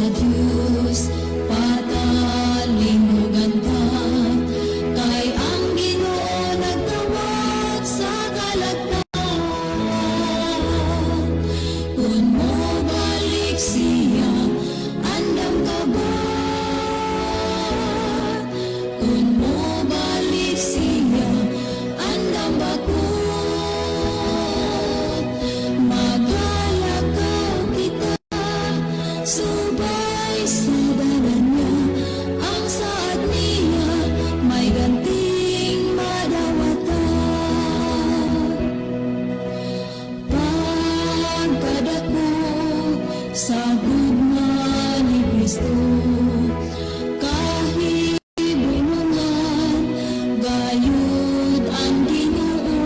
Sa Dios, patalingugan ta, kay ang Ginoo nagtawag sa kalagtan. Kung mobalik siya, andam ka ba? Kung mobalik siya, andam ba ko? Magalakaw kita subay sa dalan niya. Ang saad niya may ganting madawatan. Pagkadako sa gugma ni Kristo, kahibulungan gayud ang Ginoo.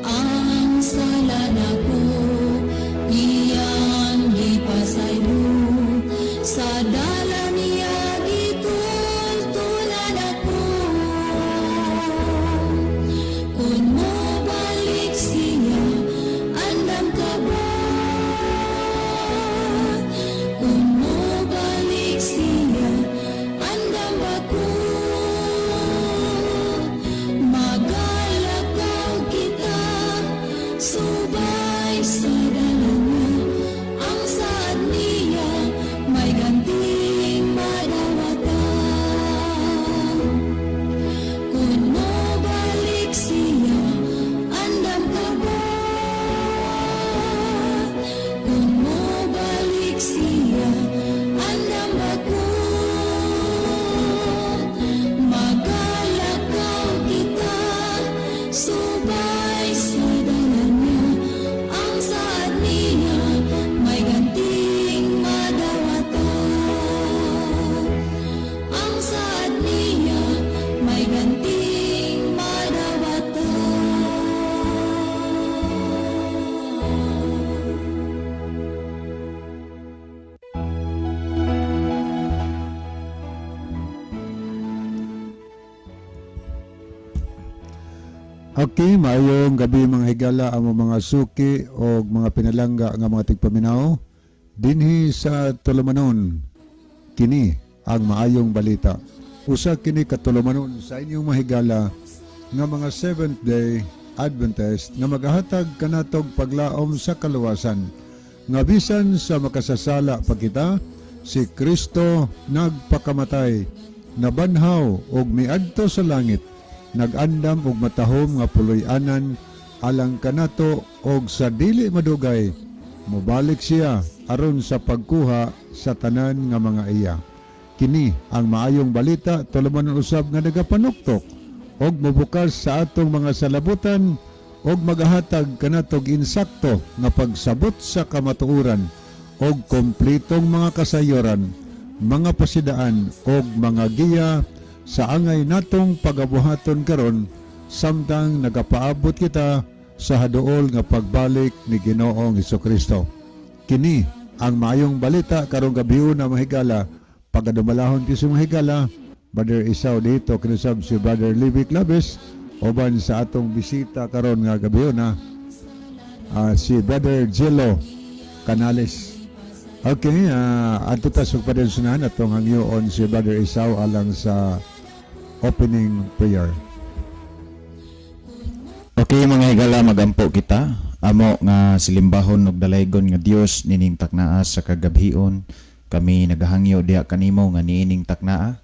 Ang sala nako iyang gipasaylo, sa dalan niya gitultulan ako. Kung mobalik siya, andam ka ba? Kung mobalik siya, andam ba ko? Magalakaw kita subay sa dalan niya. Ang saad niya may ganting madawatan. Kung mobalik siya, andam ka ba? Kung mobalik siya, andam ba ko? Magalakaw kita subay sa dalan niya. Ang saad niya may ganting madawatan. Ang saad niya may ganting madawatan. Okay, maayong gabi, mga higala, amo mga suki o mga pinalangga nga mga tigpaminaw dinhi sa Tulumanon. Kini ang Maayong Balita. Usa kini ka tulumanon sa inyong mahigala nga mga Seventh Day Adventist nga magahatag kanatog paglaom sa kaluwasan. Nga bisan sa makasasala pa kita, si Kristo nagpakamatay, nabanhaw ug miadto sa langit, nag-andam og matahom nga puloy-anan alang kanato, og sa dili madugay mobalik siya aron sa pagkuha sa tanan nga mga iya. Kini ang Maayong Balita, tulumanon usab nga nagapanuktok og mobukas sa atong mga salabutan og magahatag kanatog insakto nga pagsabot sa kamatuoran og kompletong mga kasayoran, mga pasidaan og mga giya sa angay natong pagabuhaton karon samtang nagapaabot kita sa haduol nga pagbalik ni Ginoong Kristo. Kini ang Maayong Balita karong gabi na, mahigala. Pagadumalahon sa mga higala, Brother Isaw dito kinusab si Brother Libby Claves uban sa atong bisita karon nga gabi na, si Brother Jello Canales. Okay, adto ta sa pagpadensyonan atong hangyoon si Brother Isaw alang sa opening prayer. Okay, mga higala, magampo kita. Amo nga silimbahon ug dalaygon nga Dios nining taknaa sa kagabhion. Kami nagahangyo diha kanimo nga niining taknaa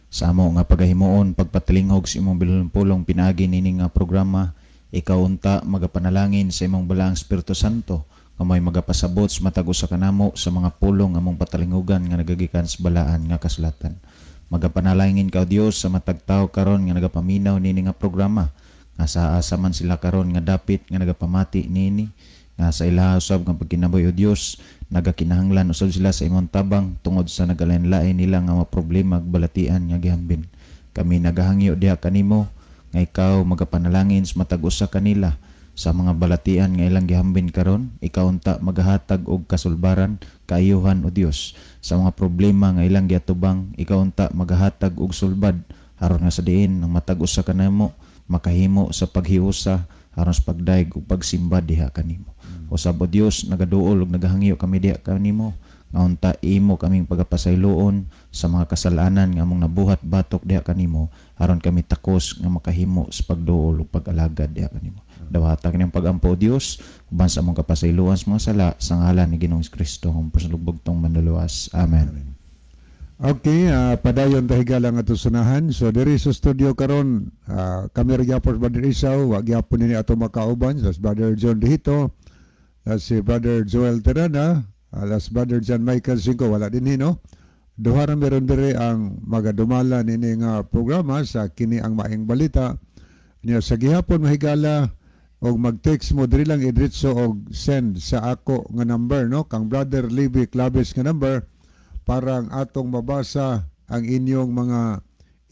sa amo nga pagahimuon pagpatilinghog sa imong bilon pulong pinaagi nining nga programa, ikaw unta magapanalangin sa imong Balaang Espiritu Santo nga may magapasabot sa matag usa kanamo sa mga pulong among patalinghugan nga nagagikan sa balaan nga kasulatan. Magapanalangin ka, O Dios, sa matag tawo karon nga nagapaminaw nini nga programa, nga sa asa man sila karon nga dapit nga nagapamati nini, nga sa ilaha usab nga pagkinabuhi, O Dios, nagakinahanglan usab sila sa imong tabang tungod sa nagalain-lain nila nga mga problema ug balatian nga gihambin. Kami nagahangyo diha kanimo nga ikaw magapanalangin sa matag usa kanila sa mga balatian nga ilang gihambin karon. Ikaw unta magahatag og kasulbaran, kaayuhan, O Dios, sa mga problema nga ilang giatubang. Ikaw unta magahatag og sulbad aron nga sa diin ang matag usa kanamo makahimo sa paghiusa aron sa pagdayeg ug pagsimba diha kanimo. Usab, O Dios, nagaduol ug nagahangyo kami diha kanimo nga Nga unta imo kaming pagapasayloon sa mga kasalanan nga among nabuhat batok diha kanimo, aron kami takos nga makahimo sa pagduol ug pag-alagad diha kanimo. Dawata kini ang pagampo, Dios, uban sa among kapasayloan sa mga sala, sa ngalan ni Ginoong Kristo, ang pasalubog Manluluwas. Amen. Okay, padayon ta, higala, nga sunahan. So diri sa studio karon, kami ra gyapon, Brother Isaw, wa gyapon nini ato makauban sa Brother John Dihito, si Brother Joel Terana, las Brother John Michael Cinco, wala dinhi, no. Duha ra meron diri ang magadumala nini nga programa sa kini ang maayong balita. Nya sa gihapon, mahigala, og mag-text mo diri lang idritso og send sa ako nga number, no, kang Brother Libby Claves nga number, para ang atong mabasa ang inyong mga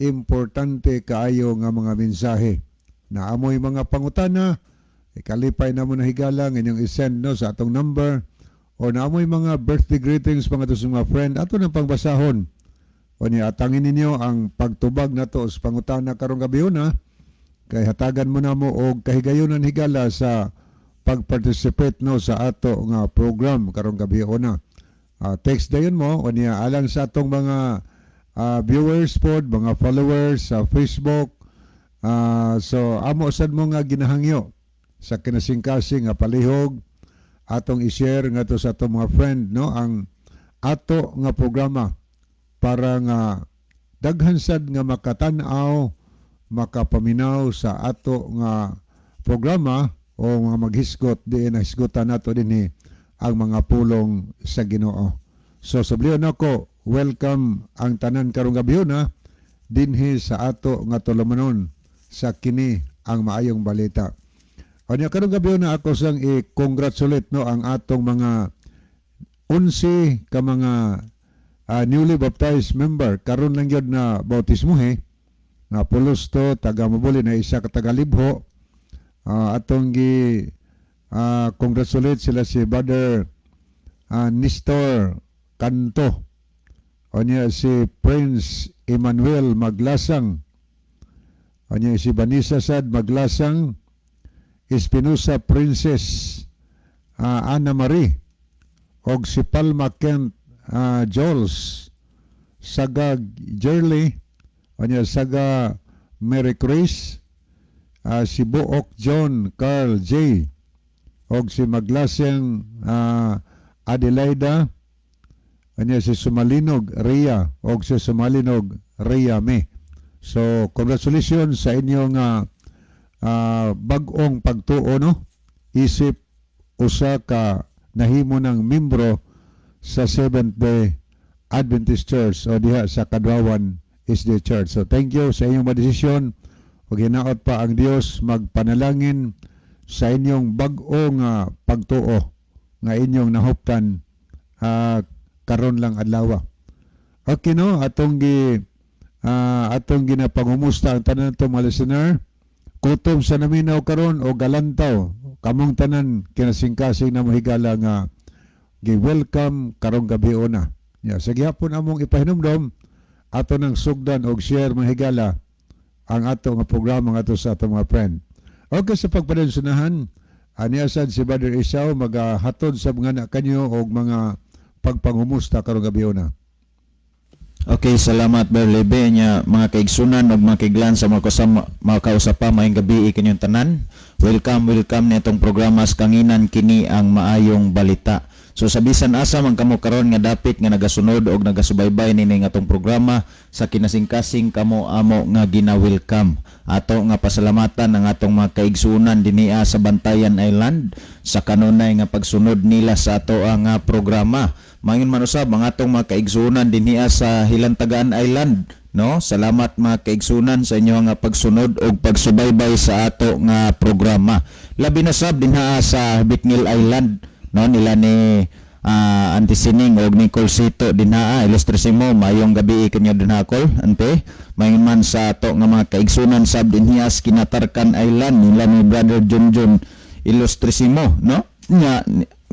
importante kaayo nga mga mensahe. Na amoy mga pangutana, ikalipay na mo na, higala, nga inyong isend, no, sa atong number, o naamoy mga birthday greetings mga to sa mga friend, ato nang pangbasahon. O niya atangin ninyo ang pagtubag nato sa pangutana karong gabi na kay hatagan mo na mo og kahigayonan, higala, sa pag-participate, no, sa ato nga program karong gabi una. Text dayon mo o niya alang sa atong mga viewers pod, mga followers sa Facebook. So amo sad mo nga ginahangyo sa kinasingkasing nga palihog atong i-share ngadto sa atong mga friend, no, ang ato nga programa para nga daghan sad nga makatan-aw, makapaminaw sa ato nga programa o mga maghisgot diin na hisgutan nato dinhi ang mga pulong sa Ginoo. So subliyon ako, welcome ang tanan karong gabi na dinhi sa ato nga tulumanon sa kini ang maayong balita. Unya karong gabi na ako sang i-congratulate, no, ang atong mga 11 ka mga newly baptized member karon lang gyud na bautismo he nga pulos to taga Mabuli na isa ka taga Libho. Atong gi congratulate sila, si Brother Nestor Canto, o niya si Prince Emmanuel Maglasang, o niya si Vanessa Sad Maglasang, Espinosa Princess Ana Marie, og si Palma Kent Jols, Saga Jerly, o niya Saga Mary Chris, si Buok John Carl J, og si Maglaseng Adelaida, anya si Sumalinog Ria, og si Sumalinog Ria Me. So congratulations sa inyong bag-ong pagtuo, no, isip usa ka nahimo ng membro sa Seventh Day Adventist Church o diha sa Kadwawan SDA Church. So thank you sa inyong madesisyon ug hinaot pa ang Dios magpanalangin sa inyong bag-ong pagtuo nga inyong nahuptan karon lang adlaw. Okay, no, atong ginapangumusta ang tanan nato mga listener. Kutob sa naminaw karon o galantaw, kamong tanan kinasingkasing na mahigala nga gi-welcome karong gabi una. Ya, sa gihapon among ipahinumdom ato nang sugdan og share, mahigala, ang ato nga programa ngadto sa ato mga friend. Okay, sa pagpadayon, aniya sad si Brother Isaw magahatod sa mga anak kanyo og mga pagpangumusta karong gabi una. Okay, salamat, Berlebe nya mga kaigsunan ug mga kaiglan sa mga kasama mga kausapa, maayong gabi kanyong tanan. Welcome, welcome nitong programa sa Kanginan, kini ang maayong balita. So sa bisan asa man kamo karon nga dapit nga nagasunod og nagasubaybay nini nga atong programa sa kinasingkasing, kamo amo nga gina-welcome. Ato nga pasalamatan ang atong mga kaigsunan dinhi sa Bantayan Island sa kanunay nga pagsunod nila sa ato ang nga programa. Mangingon man usab ang atong mga kaigsunan dinhi sa Hilantagaan Island, no? Salamat, mga kaigsunan, sa inyo nga pagsunod og pagsubaybay sa ato nga programa. Labi na sab dinha sa Bitngil Island, no, nila ni Auntie Sining og Nicole Sito dinha, Ilustrisimo, mayong gabi kanyo dinha kol, ante. Mangingon man sa ato nga mga kaigsunan sab dinhi sa Kinatarkan Island nila ni Brother Junjun Ilustrisimo, no? Nya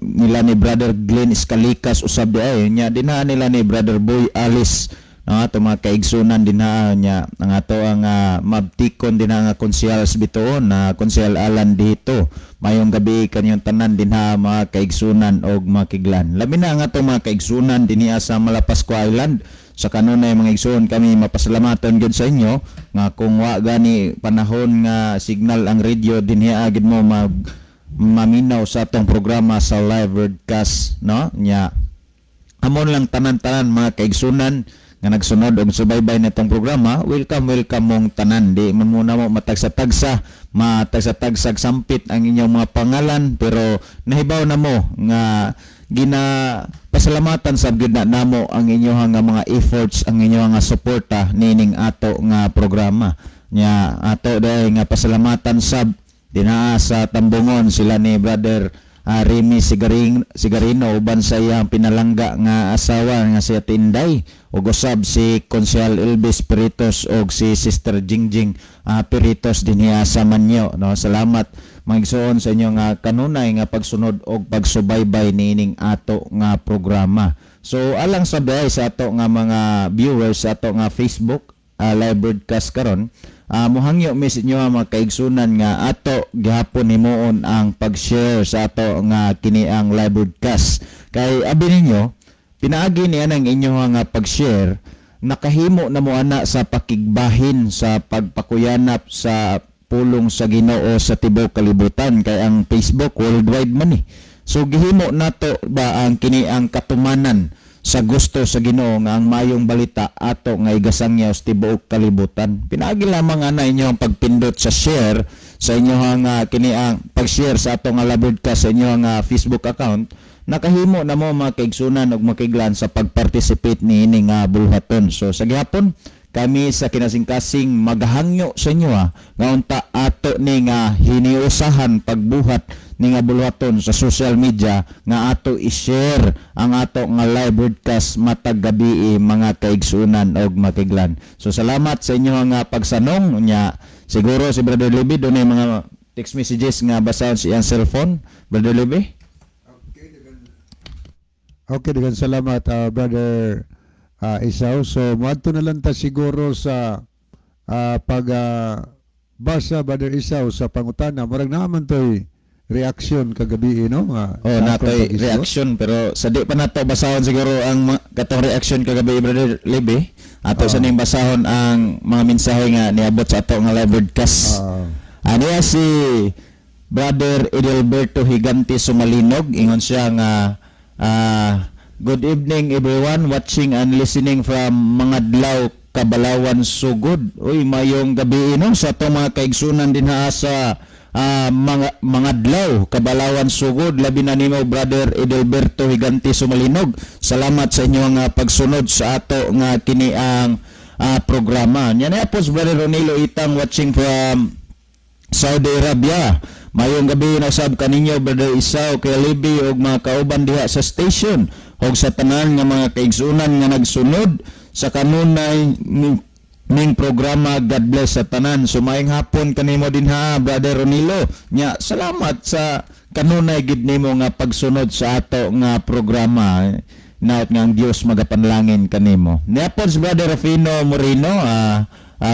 nila ni Brother Glenn Escalikas usab di ay nya dinha nila ni Brother Boy Alice, no? Ang ato mga kaigsunan dinha nya ang ato ang mabtikon dinha nga konsehal sa Bitoon na Konsehal Alan dito. Mayong gabi kanyong tanan dinha, mga kaigsunan og makiglan. Labi na ang ato mga kaigsunan dinhi sa Malapascua Island. Sa kanunay, mga igsoon, kami mapasalamatan gyud sa inyo nga kung wa gani panahon nga signal ang radio dinhi, gid mo mag maminaw sa atong programa sa live broadcast, no? Nya amon lang tanan-tanan mga kaigsunan nga nagsunod og subaybay nitong programa, welcome, welcome mong tanan. Di man muna mo matagsa-tagsa, matagsa-tagsag sampit ang inyong mga pangalan, pero nahibaw na mo nga gina pasalamatan sa gyud na namo ang inyong nga mga efforts, ang inyong nga suporta nining ato nga programa. Nya ato dahil nga pasalamatan sab dinaa sa Tambungon sila ni Brother Remy Sigarino uban sa iyang pinalangga nga asawa nga si Tinday, ug usab si Konsehal Elvis Peritos og si Sister Jingjing Peritos dinhiya sa Manyo, no? Salamat, mga igsoon, sa inyong nga kanunay nga pagsunod og pagsubaybay niining ato nga programa. So alang sa diay sa ato nga mga viewers sa ato nga Facebook live broadcast karon, muhangyo mi sa inyo mga kaigsunan nga ato gihapon himuon ang pag-share sa ato nga kini ang live broadcast, kay abi ninyo, pinaagi niya ng inyo nga pag-share, nakahimo na mo ana sa pakigbahin sa pagpakuyanap sa pulong sa Ginoo sa tibuok kalibutan, kay ang Facebook worldwide man eh. So gihimo nato ba ang kini ang katumanan sa gusto sa Ginoo nga ang mayong balita ato nga igasangyaw sa tibuok kalibutan. Pinaagi lamang ana inyo ang pagpindot sa share sa inyong kini ang pag-share sa ato nga live broadcast sa inyong Facebook account, nakahimo na mo, mga kaigsunan ug makiglan, sa pag-participate niini nga bulhaton. So sa gihapon kami sa kinasingkasing maghangyo sa inyo nga unta ato ni nga hiniusahan pagbuhat ni nga bulhaton sa social media nga ato i-share ang ato nga live broadcast matag gabi, mga kaigsunan og makiglan. So salamat sa inyo nga pagsanong. Nya siguro si Brother Libby dunay mga text messages nga basahon sa iyang cellphone. Brother Libby? Okay, daghang salamat, Brother Isaw. So moadto na lang ta siguro sa pag basa, Brother Isaw, sa pangutana. Murag naman to'y reaction kagabi, no? Nga, Oh, sa akong natoy pag-isgot. Reaction, pero sa di pa nato basahon siguro ang katong reaction kagabi, Brother Libby. Ato sa ning basahon ang mga mensahe nga niabot sa ato nga live broadcast. Aniya si Brother Edelberto Higante Sumalinog, ingon siya nga "Good evening everyone watching and listening from Mangadlaw, Kabalawan, Sugod." Uy, mayong gabi no sa atong mga kaigsunan dinha sa mga Mangadlaw, Kabalawan, Sugod, labi na nimo, Brother Edelberto Higante Sumalinog. Salamat sa inyong pagsunod sa ato nga kini ang programa. Nya na po si Brother Ronilo Itang watching from Saudi Arabia. "Mayong gabi na usab kaninyo, Brother Isaw, kay Libby ug mga kauban diha sa station ug sa tanan nga mga kaigsunan nga nagsunod sa kanunay ning programa. God bless sa tanan." So maayong hapon kanimo dinha, Brother Ronilo. Nya salamat sa kanunay gid nimo nga pagsunod sa ato nga programa. Naot nga ang Dios magapanlangin kanimo. Niya po si Brother Rufino Moreno,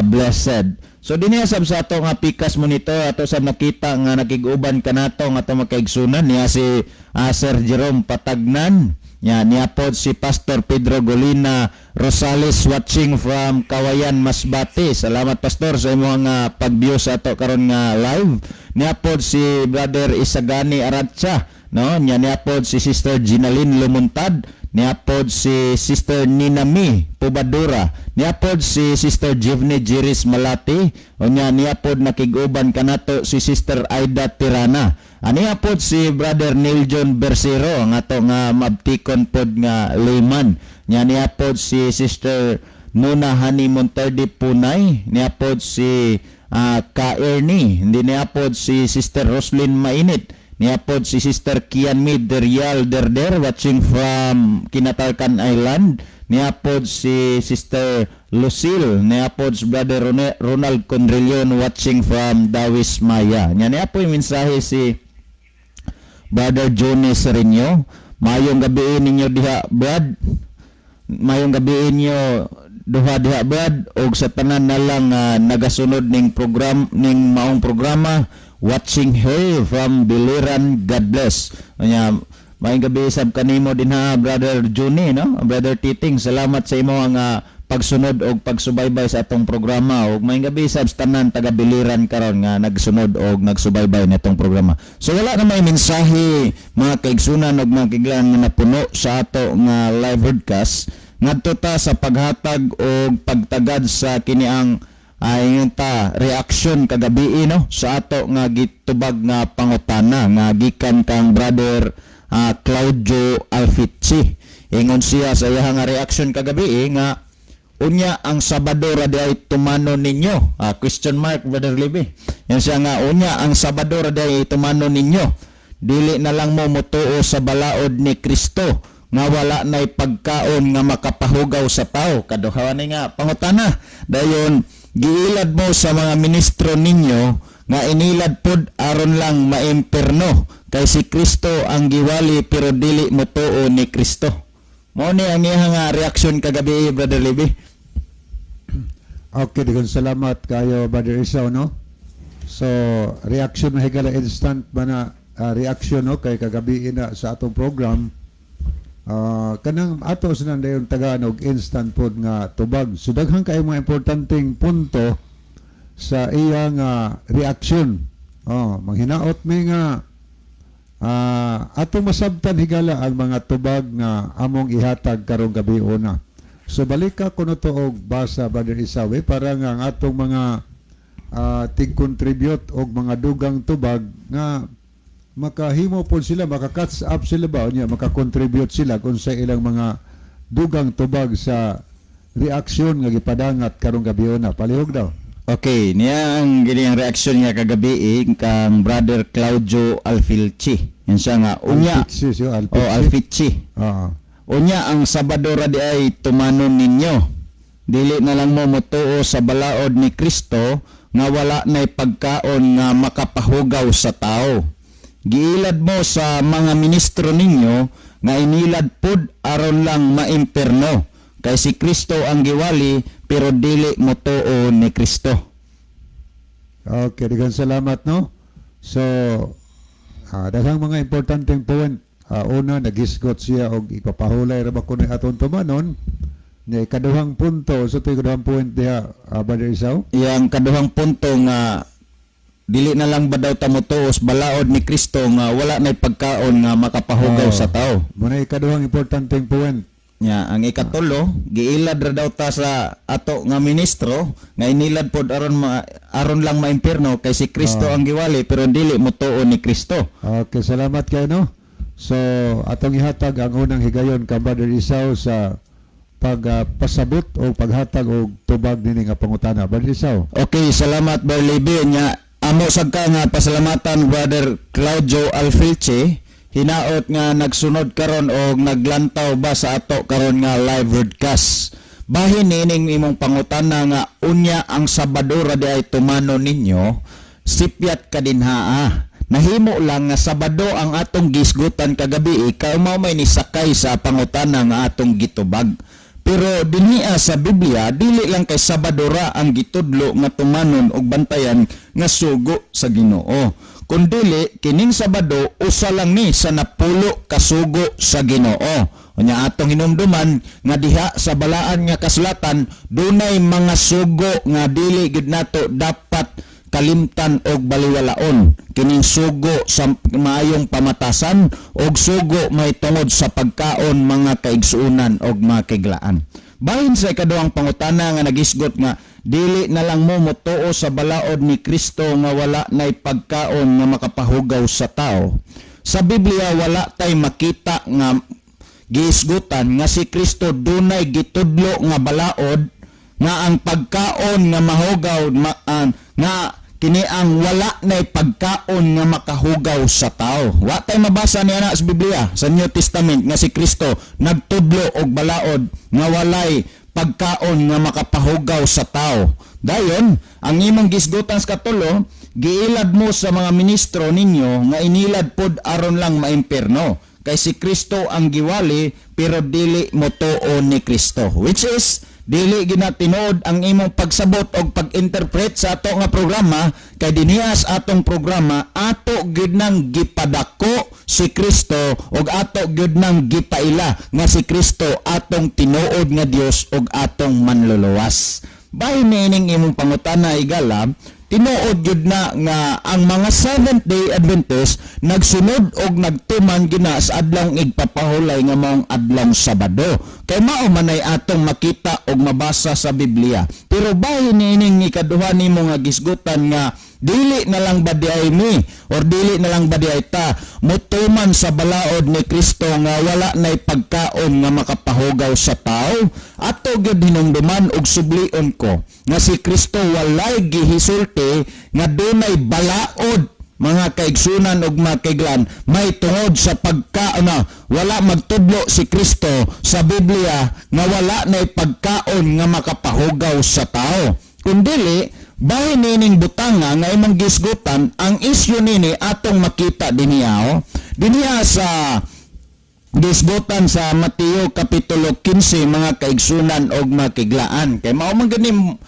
blessed. So dinhi sab sa ato nga pikas monitor, ato sab nakita nga nakig-uban kanato nga ato makaigsunan niya si Sir Jerome Patagnan. Nya niya pod si Pastor Pedro Golina Rosales watching from Kawayan, Masbate. Salamat, Pastor, sa imong nga pag-view sa ato karon nga live. Niya pod si Brother Isagani Aratcha, no? Nya niya pod si Sister Ginaline Lumuntad. Niya pod si Sister Ninami Pubadura. Niya pod si Sister Jivne Jiris Malati. O nya niya pod nakig-uban kanato si Sister Aida Tirana. Aniya pod si Brother Neil John Bersero, ang ato nga mabtikon pod nga layman. Nya niya pod si Sister Nuna Hani Montardi Punay. Niya pod si Ka Ernie. Hindi niya pod si Sister Roslyn Mainit. Niya pod si Sister Kian Mid Derial Derder watching from Kinatarkan Island. Niya pod si Sister Lucille. Niya pod si Brother Ronald Condrillon watching from Dawis Maya. Nya niya po yung mensahe si Brother Johnny Sereno. "Mayong gabi ninyo diha, Brad. Mayong gabi inyo duha diha, Brad, og sa tanan na lang nagasunod ning program, ning maong programa, watching here from Biliran. God bless. Unya maayong gabi sab kanimo dinha, Brother Juni, no, Brother Titing. Salamat sa imo ang pagsunod og pagsubaybay sa atong programa, ug maayong gabi sab sa tanan taga Biliran karon nga nagsunod og nagsubaybay nitong programa. So wala na may mensahe, mga kaigsunan ug mga kaiglaan, nga napuno sa ato nga live broadcast. Ngadto ta sa paghatag og pagtagad sa kini ang ay ta reaksyon kagabi, no, sa ato nga gitubag nga pangutana nga gikan kang Brother Claudio Alfitzi. Ingon siya sa iyang nga reaksyon kagabi nga "Unya ang Sabado ra di ay tumanon ninyo?" Question mark, Brother Libby. Yan siya nga "Unya ang Sabado ra di ay tumanon ninyo. Dili na lang mo motuo sa balaod ni Kristo nga wala na'y pagkaon nga makapahugaw sa tao?" Kaduha ni nga pangutana. Dayon, "Giilad mo sa mga ministro ninyo nga inilad pod aron lang maimperno kay si Kristo ang giwali pero dili motuo ni Kristo." Mao ni ang iya nga reaksyon kagabi, Brother Libby. Okay, daghang salamat kayo, Brother Isaw, no? So, reaction na higala, instant ba na reaction, no, kay kagabi na sa atong program. Kanang ato sa dayon tagaan og instant pod nga tubag. So daghan kayo mga importanteng punto sa iya nga reaksyon. Oh, manghinaot mi nga atong masabtan, higala, ang mga tubag nga among ihatag karong gabi una. So balik ka kuno to og basa, Brother Isawe, para nga ang atong mga tig-contribute og mga dugang tubag nga makahimo pod sila, maka-catch up sila ba unya maka-contribute sila kung sa ilang mga dugang tubag sa reaksyon nga gipadangat karong gabi una. Palihog daw. Okay, niya ang gini ang reaksyon niya kagabi kang Brother Claudio Alfilchi. Yan siya nga unya Alfitsi siya, Alfitsi. Oh, Alfitchi. Oo. "Unya ang Sabado ra di ay tumanon ninyo. Dili na lang mo motuo sa balaod ni Kristo nga wala na'y pagkaon nga makapahugaw sa tao. Giilad mo sa mga ministro ninyo nga inilad pod aron lang maimperno kay si Kristo ang giwali pero dili motuo ni Kristo." Okay, daghang salamat, no. So, daghang mga importanteng point. Una, nagisgot siya og ipapahulay ra ba kuno atong tumanon. Nya ikaduhang punto, so ito ikaduhang point diha, Brother Isaw. Yang kaduhang punto nga dili na lang ba daw ta motuo sa balaod ni Kristo nga wala na'y pagkaon nga makapahugaw sa tao. Muna ikaduhang importanteng point. Nya, ang ikatulo, giilad ra daw ta sa ato nga ministro nga inilad pod aron lang maimpierno kay si Kristo ang giwali pero dili motuo ni Kristo. Okay, salamat kayo, no. So, atong ihatag ang unang higayon kang Brother Isaw sa pagpasabot o paghatag og tubag nini nga pangutana. Brother Isaw. Okay, salamat, Berlibe. Nya amo sad ka nga pasalamatan, Brother Claudio Alfilche. Hinaot nga nagsunod karon og naglantaw ba sa ato karon nga live broadcast. Bahin niining imong pangutana nga "Unya ang Sabado ra di ay tumano ninyo?" sipyat ka dinha. Nahimo lang nga Sabado ang atong gisgutan kagabi, kay mao may nisakay sa pangutana nga atong gitubag. Pero dinhiya sa Biblia, dili lang kay Sabado ra ang gitudlo nga tumanon og bantayan nga sugo sa Ginoo. Kundili kining Sabado usa lang ni sa 10 ka sugo sa Ginoo. Unya atong hinumduman nga diha sa balaan nga kasulatan dunay mga sugo nga dili gid nato dapat kalimtan og baliwalaon. Kining sugo sa maayong pamatasan og sugo may tungod sa pagkaon, mga kaigsuonan og mga kaiglaan. Bahin sa ikaduhang pangutana nga nagisgot nga "Dili na lang mo motuo sa balaod ni Kristo nga wala nay pagkaon nga makapahugaw sa tao?" Sa Biblia wala tay makita nga giisgutan nga si Kristo dunay gitudlo nga balaod nga ang pagkaon nga mahugaw nga kini ang wala nay pagkaon nga makahugaw sa tao. Wa tay mabasa niya na sa Biblia sa New Testament nga si Kristo nagtudlo og balaod nga walay pagkaon nga makapahugaw sa tao. Dayon, ang imong gisgutan sa katulo, "Giilad mo sa mga ministro ninyo nga inilad pod aron lang maimperno kay si Kristo ang giwali pero dili motuo ni Kristo." Which is, Dili gina tinuod ang imong pagsabot og pag-interpret sa ato nga programa, kay dinhiya sa atong programa ato gyud nang gipadako si Kristo ug ato gyud nang gipaila nga si Kristo atong tinuod nga Dios ug atong manluluwas. Bahin niining imong pangutana, higala, tinuod gyud na nga ang mga Seventh Day Adventist nagsunod og nagtuman gina sa adlawng igpapahulay nga maong adlawng Sabado. Kay mao man ay atong makita og mabasa sa Biblia. Pero bahin niining ikaduha nimo nga gisgutan nga dili na lang ba di ay mi or dili na lang ba di ay ta mutuman sa balaod ni Kristo nga wala nay pagkaon nga makapahugaw sa tao, ato gyud hinumduman og sublion ko nga si Kristo walay gihisulti nga dunay balaod, mga kaigsunan ug mga kaiglan, may tungod sa pagkaon na wala magtudlo si Kristo sa Biblia nga wala nay pagkaon nga makapahugaw sa tao. Kung dili, bahin nining butanga nga imong gisgutan, ang isyu nini atong makita dinhiya, oh. Dinhiya sa gisgutan sa Mateo Kapitulo 15, mga kaigsunan og mga kaiglaan. Kay mao man gani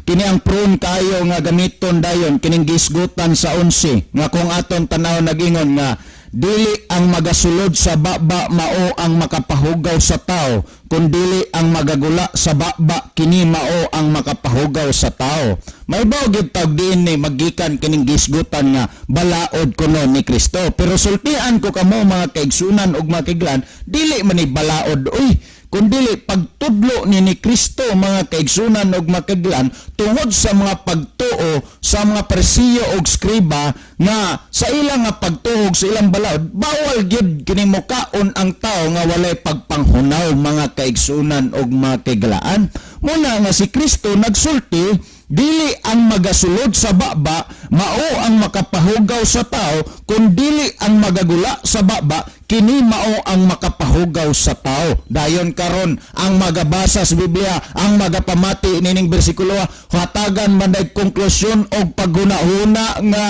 kini ang prone kayo nga gamiton dayon kining gisgutan sa 11 nga kung aton tanaw nagingon nga dili ang magasulod sa baba mao ang makapahugaw sa tao, kun dili ang magagula sa baba, kini mao ang makapahugaw sa tao. May baw gyud tawag diin ni magikan kining gisgutan nga balaod kuno ni Kristo. Pero sultian ko kamo, mga kaigsunan ug mga kaiglaan, dili man ni balaod uy, kundili pagtudlo ni Kristo, mga kaigsunan ug mga kaiglaan, tungod sa mga pagtuo sa mga Parisiyo ug Skriba nga sa ilang nga pagtuo sa ilang balaod, bawal gyud kini mokaon ang tao nga walay pagpanghunaw, mga kaigsunan ug mga kaiglaan. Muna nga si Kristo nagsulti, dili ang magasulod sa baba mao ang makapahugaw sa tao, kun dili ang magagula sa baba, kini mao ang makapahugaw sa tao. Dayon karon ang magabasa sa Biblia, ang magapamati nining bersikulo, hatagan man day konklusyon og paghuna-huna nga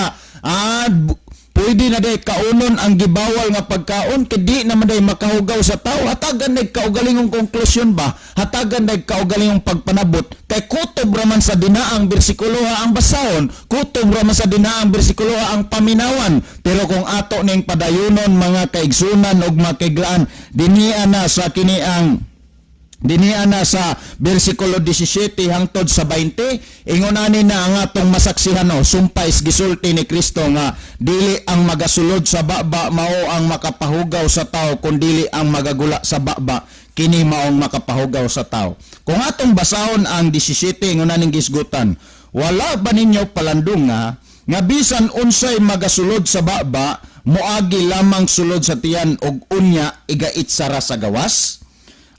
pwede na day kaunon ang gibawal nga pagkaon kay di naman day makahugaw sa tao. Hatagan day kaugalingong konklusyon ba, hatagan day kaugalingong pagpanabot, kay kutob raman sa dinaang bersikulo ang basahon, kutob raman sa dinaang bersikulo ang paminawan. Pero kung ato ning padayunon, mga kaigsunan ug mga kaiglaan, dinhiya na sa kini ang dinhiya na sa bersikulo 17 hangtod sa 20, ingon ani na ang atong masaksihan no, sumpay gisulti ni Kristo nga dili ang magasulod sa baba mao ang makapahugaw sa tao, kun dili ang magagula sa baba, kini maong makapahugaw sa tao. Kung atong basahon ang 17, ingon aning gisgutan, "Wala ba ninyo palandunga nga bisan unsay magasulod sa baba moagi lamang sulod sa tiyan og unya igait sara sa gawas?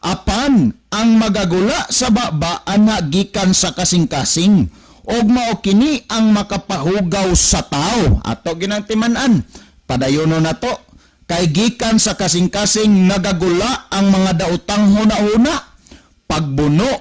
Apan ang magagula sa baba ana gikan sa kasing-kasing ug mao kini ang makapahugaw sa tao." Ato ginang timan-an, padayono nato, kay gikan sa kasing-kasing nagagula ang mga daotang huna-huna, pagbuno,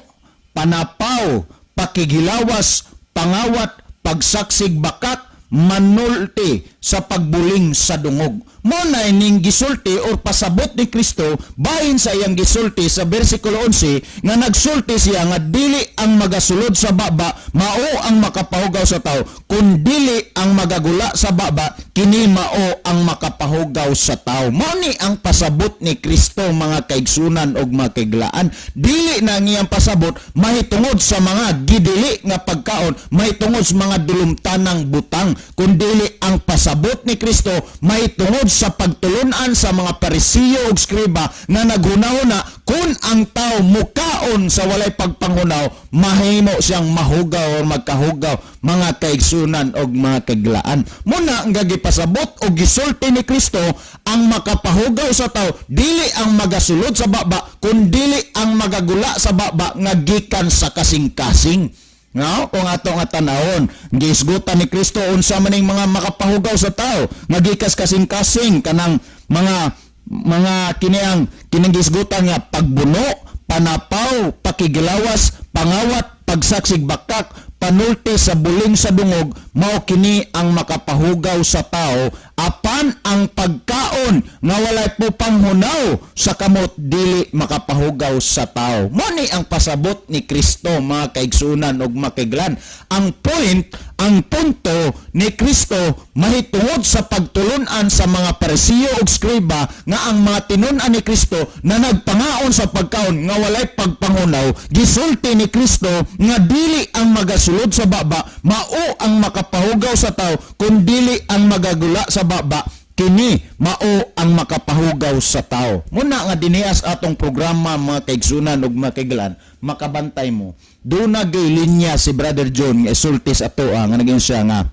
panapaw, pakighilawas, pangawat, pagsaksig bakak, manulti sa pagbuling sa dungog. Mo na ning gisulti or pasabot ni Kristo bahin sa iyang gisulti sa bersikulo 11 nga nagsulti siya nga dili ang magasulod sa baba mao ang makapahugaw sa tao, kun dili ang magagula sa baba, kini mao ang makapahugaw sa tao. Mao ni ang pasabot ni Kristo, mga kaigsunan ug mga kaiglaan. Dili na ang iyang pasabot mahitungod sa mga gidili nga pagkaon, mahitungod sa mga dulumtanang butang, kun dili ang pasabot ni Kristo mahitungod sa pagtulunan sa mga Parisiyo ug Skriba nga naghunahuna kung ang tao mukaon sa walay pagpanghunaw, mahimo siyang mahugaw or magkahugaw, mga kaigsunan og mga kaiglaan. Muna ang gagipasabot og gisulti ni Kristo, ang makapahugaw sa tao dili ang magasulod sa baba, kun dili ang magagula sa baba nga gikan sa kasing-kasing. No? Kung ato nga tanawon, gisgutan ni Kristo unsa man ning mga makapahugaw sa tao nga gikas kasing-kasing, kanang mga kini ang kining gisgutan nga pagbuno, panapaw, pakigilawas, pangawat, pagsaksig bakak, panulti sa buling sa dungog, mao kini ang makapahugaw sa tao, apan ang pagkaon nga walay panghunaw sa kamot dili makapahugaw sa tao. Mo ni ang pasabot ni Kristo, mga kaigsunan ug makiglan. Ang point, ang punto ni Kristo mahitungod sa pagtulunan sa mga Parisiyo ug Skriba nga ang mga tinun-an ni Kristo na nagpangaon sa pagkaon nga walay pagpangunaw, gisulti ni Kristo nga dili ang magasulod sa baba mao ang makapahugaw sa tao, kun dili ang magagula sa baba kini mao ang makapahugaw sa tao. Muna nga dinias atong programa, mga kaigsunan ug mga kaiglan, makabantay mo. Duna gyud linya si Brother John nga isulti sa atoa nga naging siya nga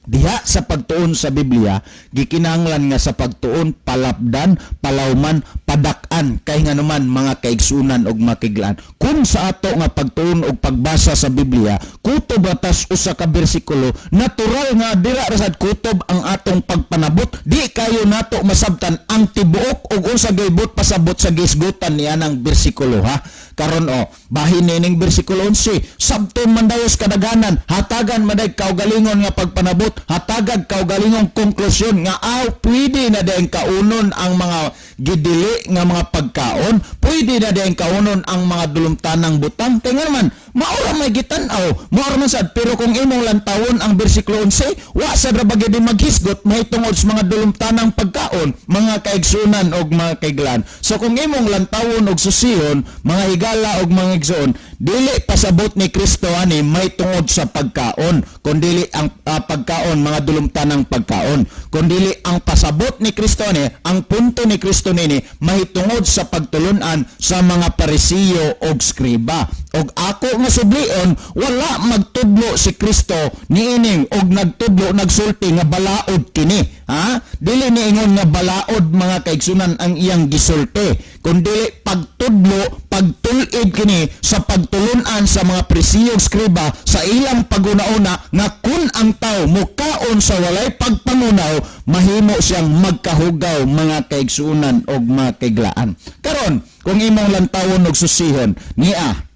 diha sa pagtuon sa Biblia gikinahanglan nga sa pagtuon palapdan, palawman, padak-an, kay nganuman, mga kaigsunan ug makiglaan, kung sa ato nga pagtuon og pagbasa sa Biblia kutob atas usa ka bersikulo, natural nga dira ra sad kutob ang atong pagpanabot. Di kayo nato masabtan ang tibuok og unsa gibot pasabot sa gisgutan niya ng bersikulo, ha. Karon o bahin nining bersikulo 11, sabton man dayos kadaghanan, hatagan maday kaugalingon nga pagpanabot, hatagag kaugalingong konklusyon nga aw pwede na dayong kaunon ang mga gidili nga mga pagkaon, pwede na dayong kaunon ang mga dulumtanang butang, kay nga naman maura may gitan-aw, maura man sad. Pero kung imong lantawon ang bersikulo 11, wa sad ra ba gyud maghisgot mahitungod sa mga dulumtanang pagkaon, mga kaigsunan og mga kaiglan. So kung imong lantawon og susihon, mga higala og mga igsoon, dili pasabot ni Kristo ani may tungod sa pagkaon, kundili ang pagkaon, mga dulumtanang pagkaon, kundili ang pasabot ni Kristo ani, ang punto ni Kristo nini mahitungod sa pagtulunan sa mga Parisiyo og Skriba. Og ako nga sublion, wala magtudlo si Kristo niining og nagtudlo, nagsulti nga balaod kini, ha. Dili niingon nga balaod, mga kaigsunan, ang iyang gisulti, kundili pagtudlo, pagtul-id kini sa pagtulunan sa mga Parisiyo ug Skriba sa ilang paguna-una nga kun ang tao mukaon sa walay pagpangunaw, mahimo siyang magkahugaw, mga kaigsunan og mga kaiglaan. Karon, kung imong lantawon og susihon niya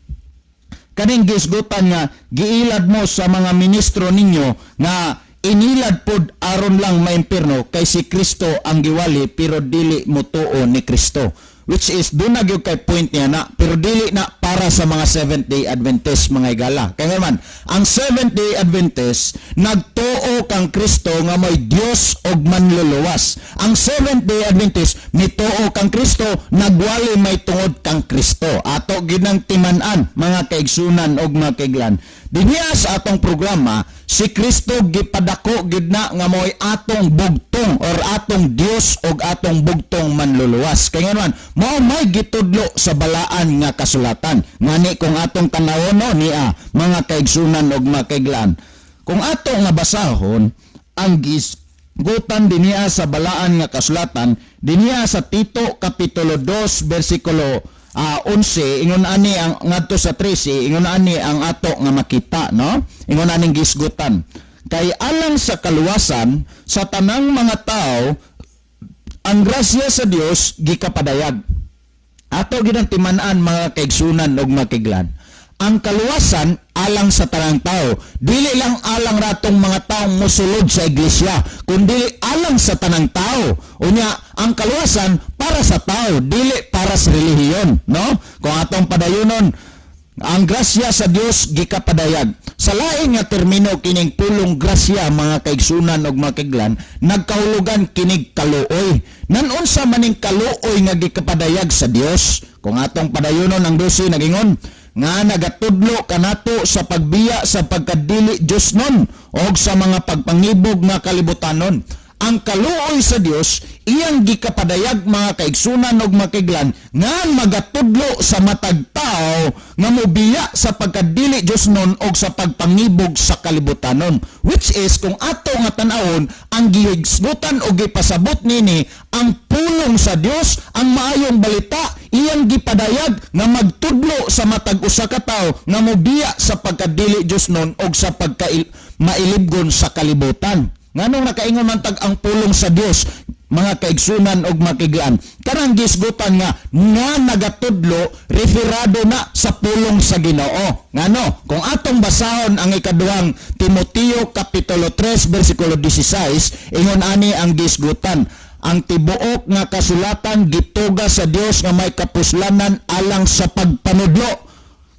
kaning gisgutan nga giilad mo sa mga ministro ninyo nga inilad pod aron lang maimpirno kay si Kristo ang giwali pero dili motuo ni Kristo, which is doon na gyud kay point niya na, pero dili na para sa mga Seventh Day Adventist, mga higala, kay nga man ang Seventh Day Adventist nagtuo kang Kristo nga may Dios og manluluwas. Ang Seventh Day Adventist mituo kang Kristo, nagwali may tungod kang Kristo. Ato ginang timan-an, mga kaigsunan og mga kaiglan. Dinhiya sa atong programa, si Kristo gipadako gid na nga mo'y atong bugtong or atong Dios og atong bugtong manluluwas. Kay nga naman, mao may gitudlo sa balaan nga kasulatan. Ngani kung atong tanawon no niya, mga kaigsunan og mga kaiglan, kung ato nga basahon ang gisgutan dinhiya sa balaan nga kasulatan, dinhiya sa Tito kapitulo 2 bersikulo 11, ingon ani ang ngadto sa 13, ingon ani ang ato nga makita, no? Ingon aning gisgutan: "Kay alang sa kaluwasan sa tanang mga tao ang grasya sa Dios gikapadayag." Ato ginang timan-an, mga kaigsunan ug mga kaiglan. Ang kaluwasan alang sa tanang tao. Dili lang alang ratong mga taong mosulod sa iglesia, kundi alang sa tanang tao. Unya, ang kaluwasan para sa tao, dili para sa relihiyon, no? Kung atong padayunon, ang grasya sa Dios gikapadayag. Sa lain nga termino kining pulong grasya, mga kaigsunan ug mga kaiglan, nagkahulugan kinig kaluoy. Nan-unsa maning kaluoy nga gikapadayag sa Dios? Kung atong padayunon ang 12, nagingon nga nagatudlo kanato sa pagbiya sa pagkadili Dios nun og sa mga pagpangibog nga kalibutanon. Ang kaluoy sa Dios iyang gikapadayag, mga kaigsunan ug mga kaiglan, nga magatudlo sa matag tao nga mobiya sa pagkadili Dios nun og sa pagpangibog sa kalibutanon, which is kung ato nga tan-awon ang gihisgutan o gipasabot nini, ang pulong sa Dios, ang maayong balita, iyang gipadayag nga magtudlo sa matag usa ka tawo nga mobiya sa pagkadili Dios nun og sa pagka mailibgon sa kalibutan. Nganong nakaingon man tag ang pulong sa Dios? mga kaigsunan og makiglaan. Kanang gisgutan nga nga nagatudlo, referado na sa pulong sa Ginoo. Ngano, kung atong basahon ang ikaduhang Timoteo kapitulo 3 bersikulo 16, ingon ani ang gisgutan: "Ang tibuok nga kasulatan gituga sa Dios nga may kapuslanan alang sa pagpanudlo."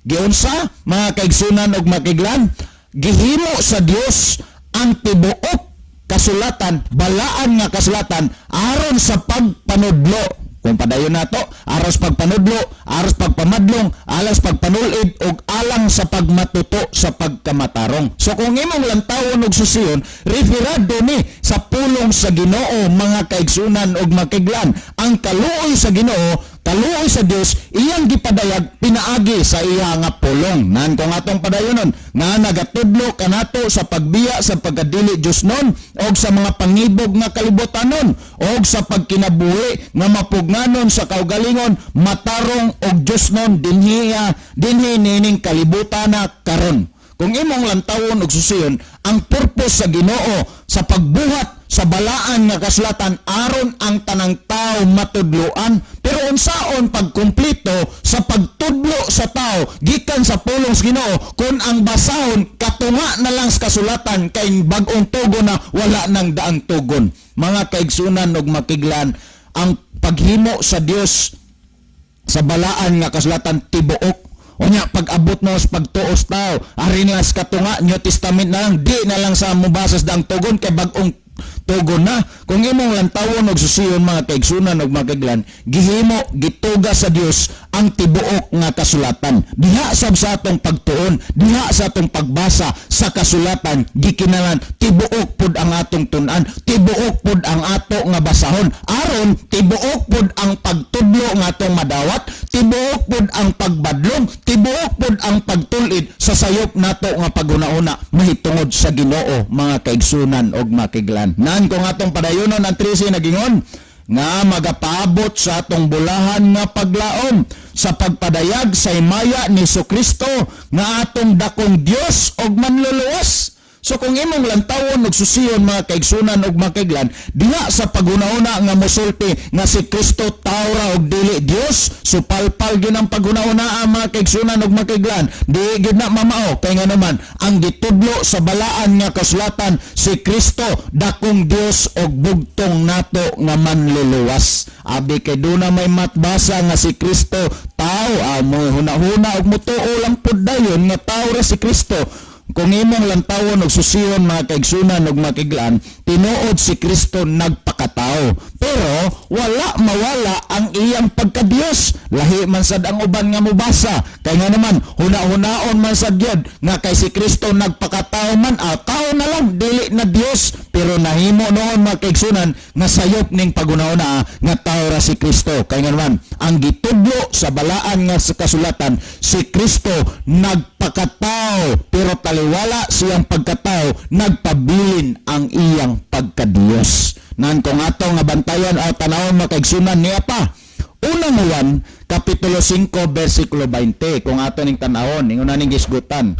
Giunsa, mga kaigsunan og makiglan? Gihimo sa Dios ang tibuok kasulatan, balaan nga kasulatan, aron sa pagpanudlo. Kung padayon nato, aron sa pagpanudlo, aron sa pagpamadlong, alang sa pagpanulid ug alang sa pagmatuto sa pagkamatarong. So kung imong lantawon og susiyon, referado ni sa pulong sa Ginoo, mga kaigsunan og makiglan. Ang kaluoy sa Ginoo, kaluoy sa Dios, iyang gipadayag pinaagi sa iya nga pulong. Nan kung atong padayonon nga nagatudlo kanato sa pagbiya sa pagkadili Diosnon og sa mga pangibog nga kalibutanon og sa pagkinabuhi nga mapugnanon sa kaugalingon, matarong og Diosnon dinhi nining kalibutan na karon. Kung imong lantawon og susiyon, ang purpose sa Ginoo sa pagbuhat sa balaan nga kasulatan aron ang tanang tao matudloan. Pero unsaon pagkumpleto sa pagtudlo sa tao gikan sa pulong sa Ginoo kung ang basahon katunga na lang sa kasulatan kay bag-ong tugon na, wala nang daang tugon? Mga kaigsunan ug makiglan, ang paghimo sa Dios sa balaan nga kasulatan tibuok. Unya pag-abot mo sa pagtuos tao, ari na sa katunga, New Testament na lang, di na lang sa mubasa sa daang tugon kay bag-ong tugon na. Kung imong lantawon og susiyon, mga kaigsunan og makiglan, gihimo, gituga sa Dios ang tibuok nga kasulatan. Diha sab sa atong pagtuon, diha sa atong pagbasa sa kasulatan, gikinahanglan tibuok pud ang atong tun-an, tibuok pud ang ato nga basahon aron tibuok pud ang pagtudlo nga atong madawat, tibuok pud ang pagbadlong, tibuok pud ang pagtulid sa sayop nato nga paghuna-huna mahitungod sa Ginoo, mga kaigsunan og makiglan. Nan kung atong padayonon ang 13, nagingon nga magapaabot sa atong bulahan nga paglaom sa pagpadayag sa himaya ni Kristo nga atong dakong Dios og manluluwas. So kung imong lantawon og susiyon, mga kaigsunan og makiglan, diha sa paghuna-huna nga mosulti nga si Kristo tao ra og dili Dios, so palpal gyud ang paghuna-huna, ang mga kaigsunan og makiglan. Di gyud na mamao kay nga naman ang gitudlo sa balaan nga kasulatan, si Kristo dakong Dios og bugtong nato nga manluluwas. Abi kay duna may matbasa nga si Kristo tao, mo huna-huna og mutuo lang pud dayon nga tao ra si Kristo. Kung imong lantawon og susiyon, mga kaigsunan og makiglan, tinuod si Kristo nagpakatao. Pero wala mawala ang iyang pagkadiyos. Lahi man sad ang uban nga mobasa. Kay nga naman huna-hunaon man sad gyud nga kay si Kristo nagpakatao man, tao na lang, dili na Dios. Pero nahimo noon, mga kaigsunan, nga sayop ning paghuna-huna nga tao ra si Kristo. Kay nga naman ang gitudlo sa balaan nga sa kasulatan, si Kristo nagpakatao pero taliwala siyang pagkatao, nagpabilin ang iyang pagkadiyos. Nan kung ato nga bantayan o tanawon, mga kaigsunan, niya pa Unang Juan kapitulo 5 bersikulo 20, kung ato ning tanawon, ingon ning gisgutan: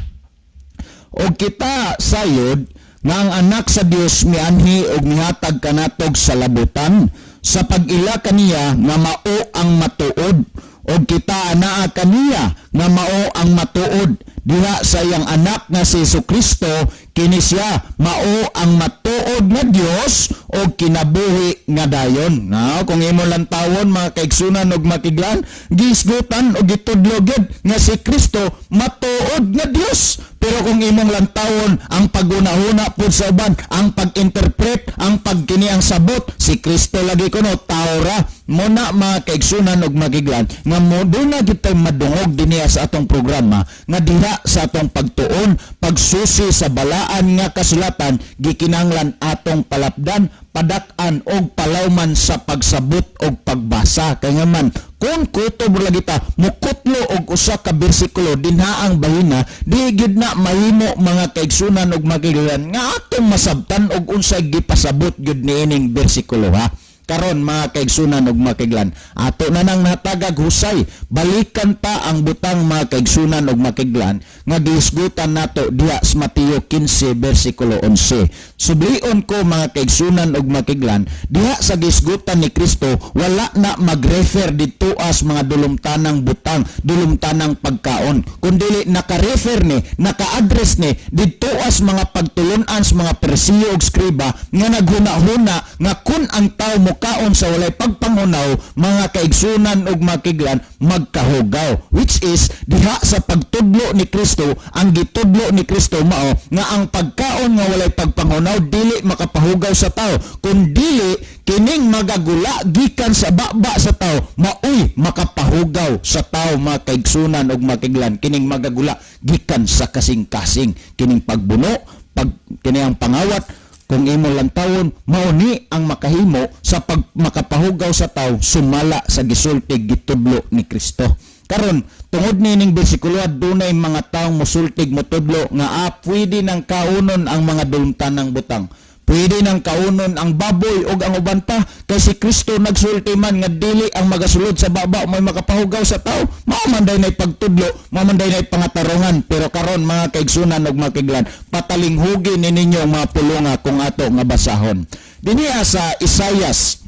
"Og kita sayod nga ang Anak sa Dios mianhi og mihatag kanatog sa labutan sa pag-ila kaniya nga mao ang matuod. Og kita anaa kaniya nga mao ang matuod diha sa iyang Anak nga si Kristo. Kini siya mao ang matuod nga Dios og kinabuhi nga dayon." Now, kung imo lantawon, mga kaigsunan og makiglan, gisgutan og gitudlo gyud nga si Kristo matuod nga Dios. Pero kung imong lantawon ang paghuna-huna pud sa uban, ang pag-interpret, ang pagkini ang sabot, si Kristo lagi kuno tao ra mo na, mga kaigsunan og makiglan, nga mo duna gyud tay madungog dinhiya sa atong programa nga diha sa atong pagtuon, pagsusi sa balaan nga kasulatan, gikinahanglan atong palapdan, padak-an og palawman sa pagsabot og pagbasa. Kay nga man kung kutob lagi ta mukutlo og usa ka bersikulo dinha ang bahina, di gyud na mahimo, mga kaigsunan og makiglan, nga atong masabtan og unsay gipasabot gyud niining bersikulo ha. Karon, mga kaigsunan ug mga kaiglan, ato na nang natagag husay. Balikan ta ang butang, mga kaigsunan ug mga kaiglan, nga gihisgutan nato diha sa Mateo 15 bersikulo 11. Sublion ko, mga kaigsunan ug mga kaiglan, diha sa gihisgutan ni Kristo, wala na mag-refer didto as mga dulumtanang butang, dulumtanang pagkaon, kundili naka-refer ni, naka-address ni didto as mga pagtulunan sa mga Parisiyo ug skriba nga naghuna-huna nga kun ang tao mokaon sa walay pagpanghunaw, mga kaigsunan ug mga kaiglan, magkahugaw, which is diha sa pagtudlo ni Kristo, ang gitudlo ni Kristo mao nga ang pagkaon nga walay pagpanghunaw dili makapahugaw sa tao, kun dili kining magagula gikan sa baba sa tao maoy makapahugaw sa tao, mga kaigsunan ug mga kaiglan. Kining magagula gikan sa kasing-kasing, kining pagbuno, pag kini ang pangawat, kung imo lantawon, mao ni ang makahimo sa pag makapahugaw sa tao sumala sa gisulti, gitudlo ni Kristo. Karon, tungod nining bersikulo, dunay mga taong musultig, mutudlo nga pwede nang kaunon ang mga dulumtanang butang. Pwede nang kaunon ang baboy og ang uban pa kay si Kristo nagsulti man nga dili ang magasulod sa baba may makapahugaw sa tao. Mao man day nay pagtudlo, mao man day nay pangatarongan. Pero karon, mga kaigsunan ug mga kaiglan, patalinghugi ni ninyo ang mga pulunga kung ato nga basahon. Dinhiya sa Isayas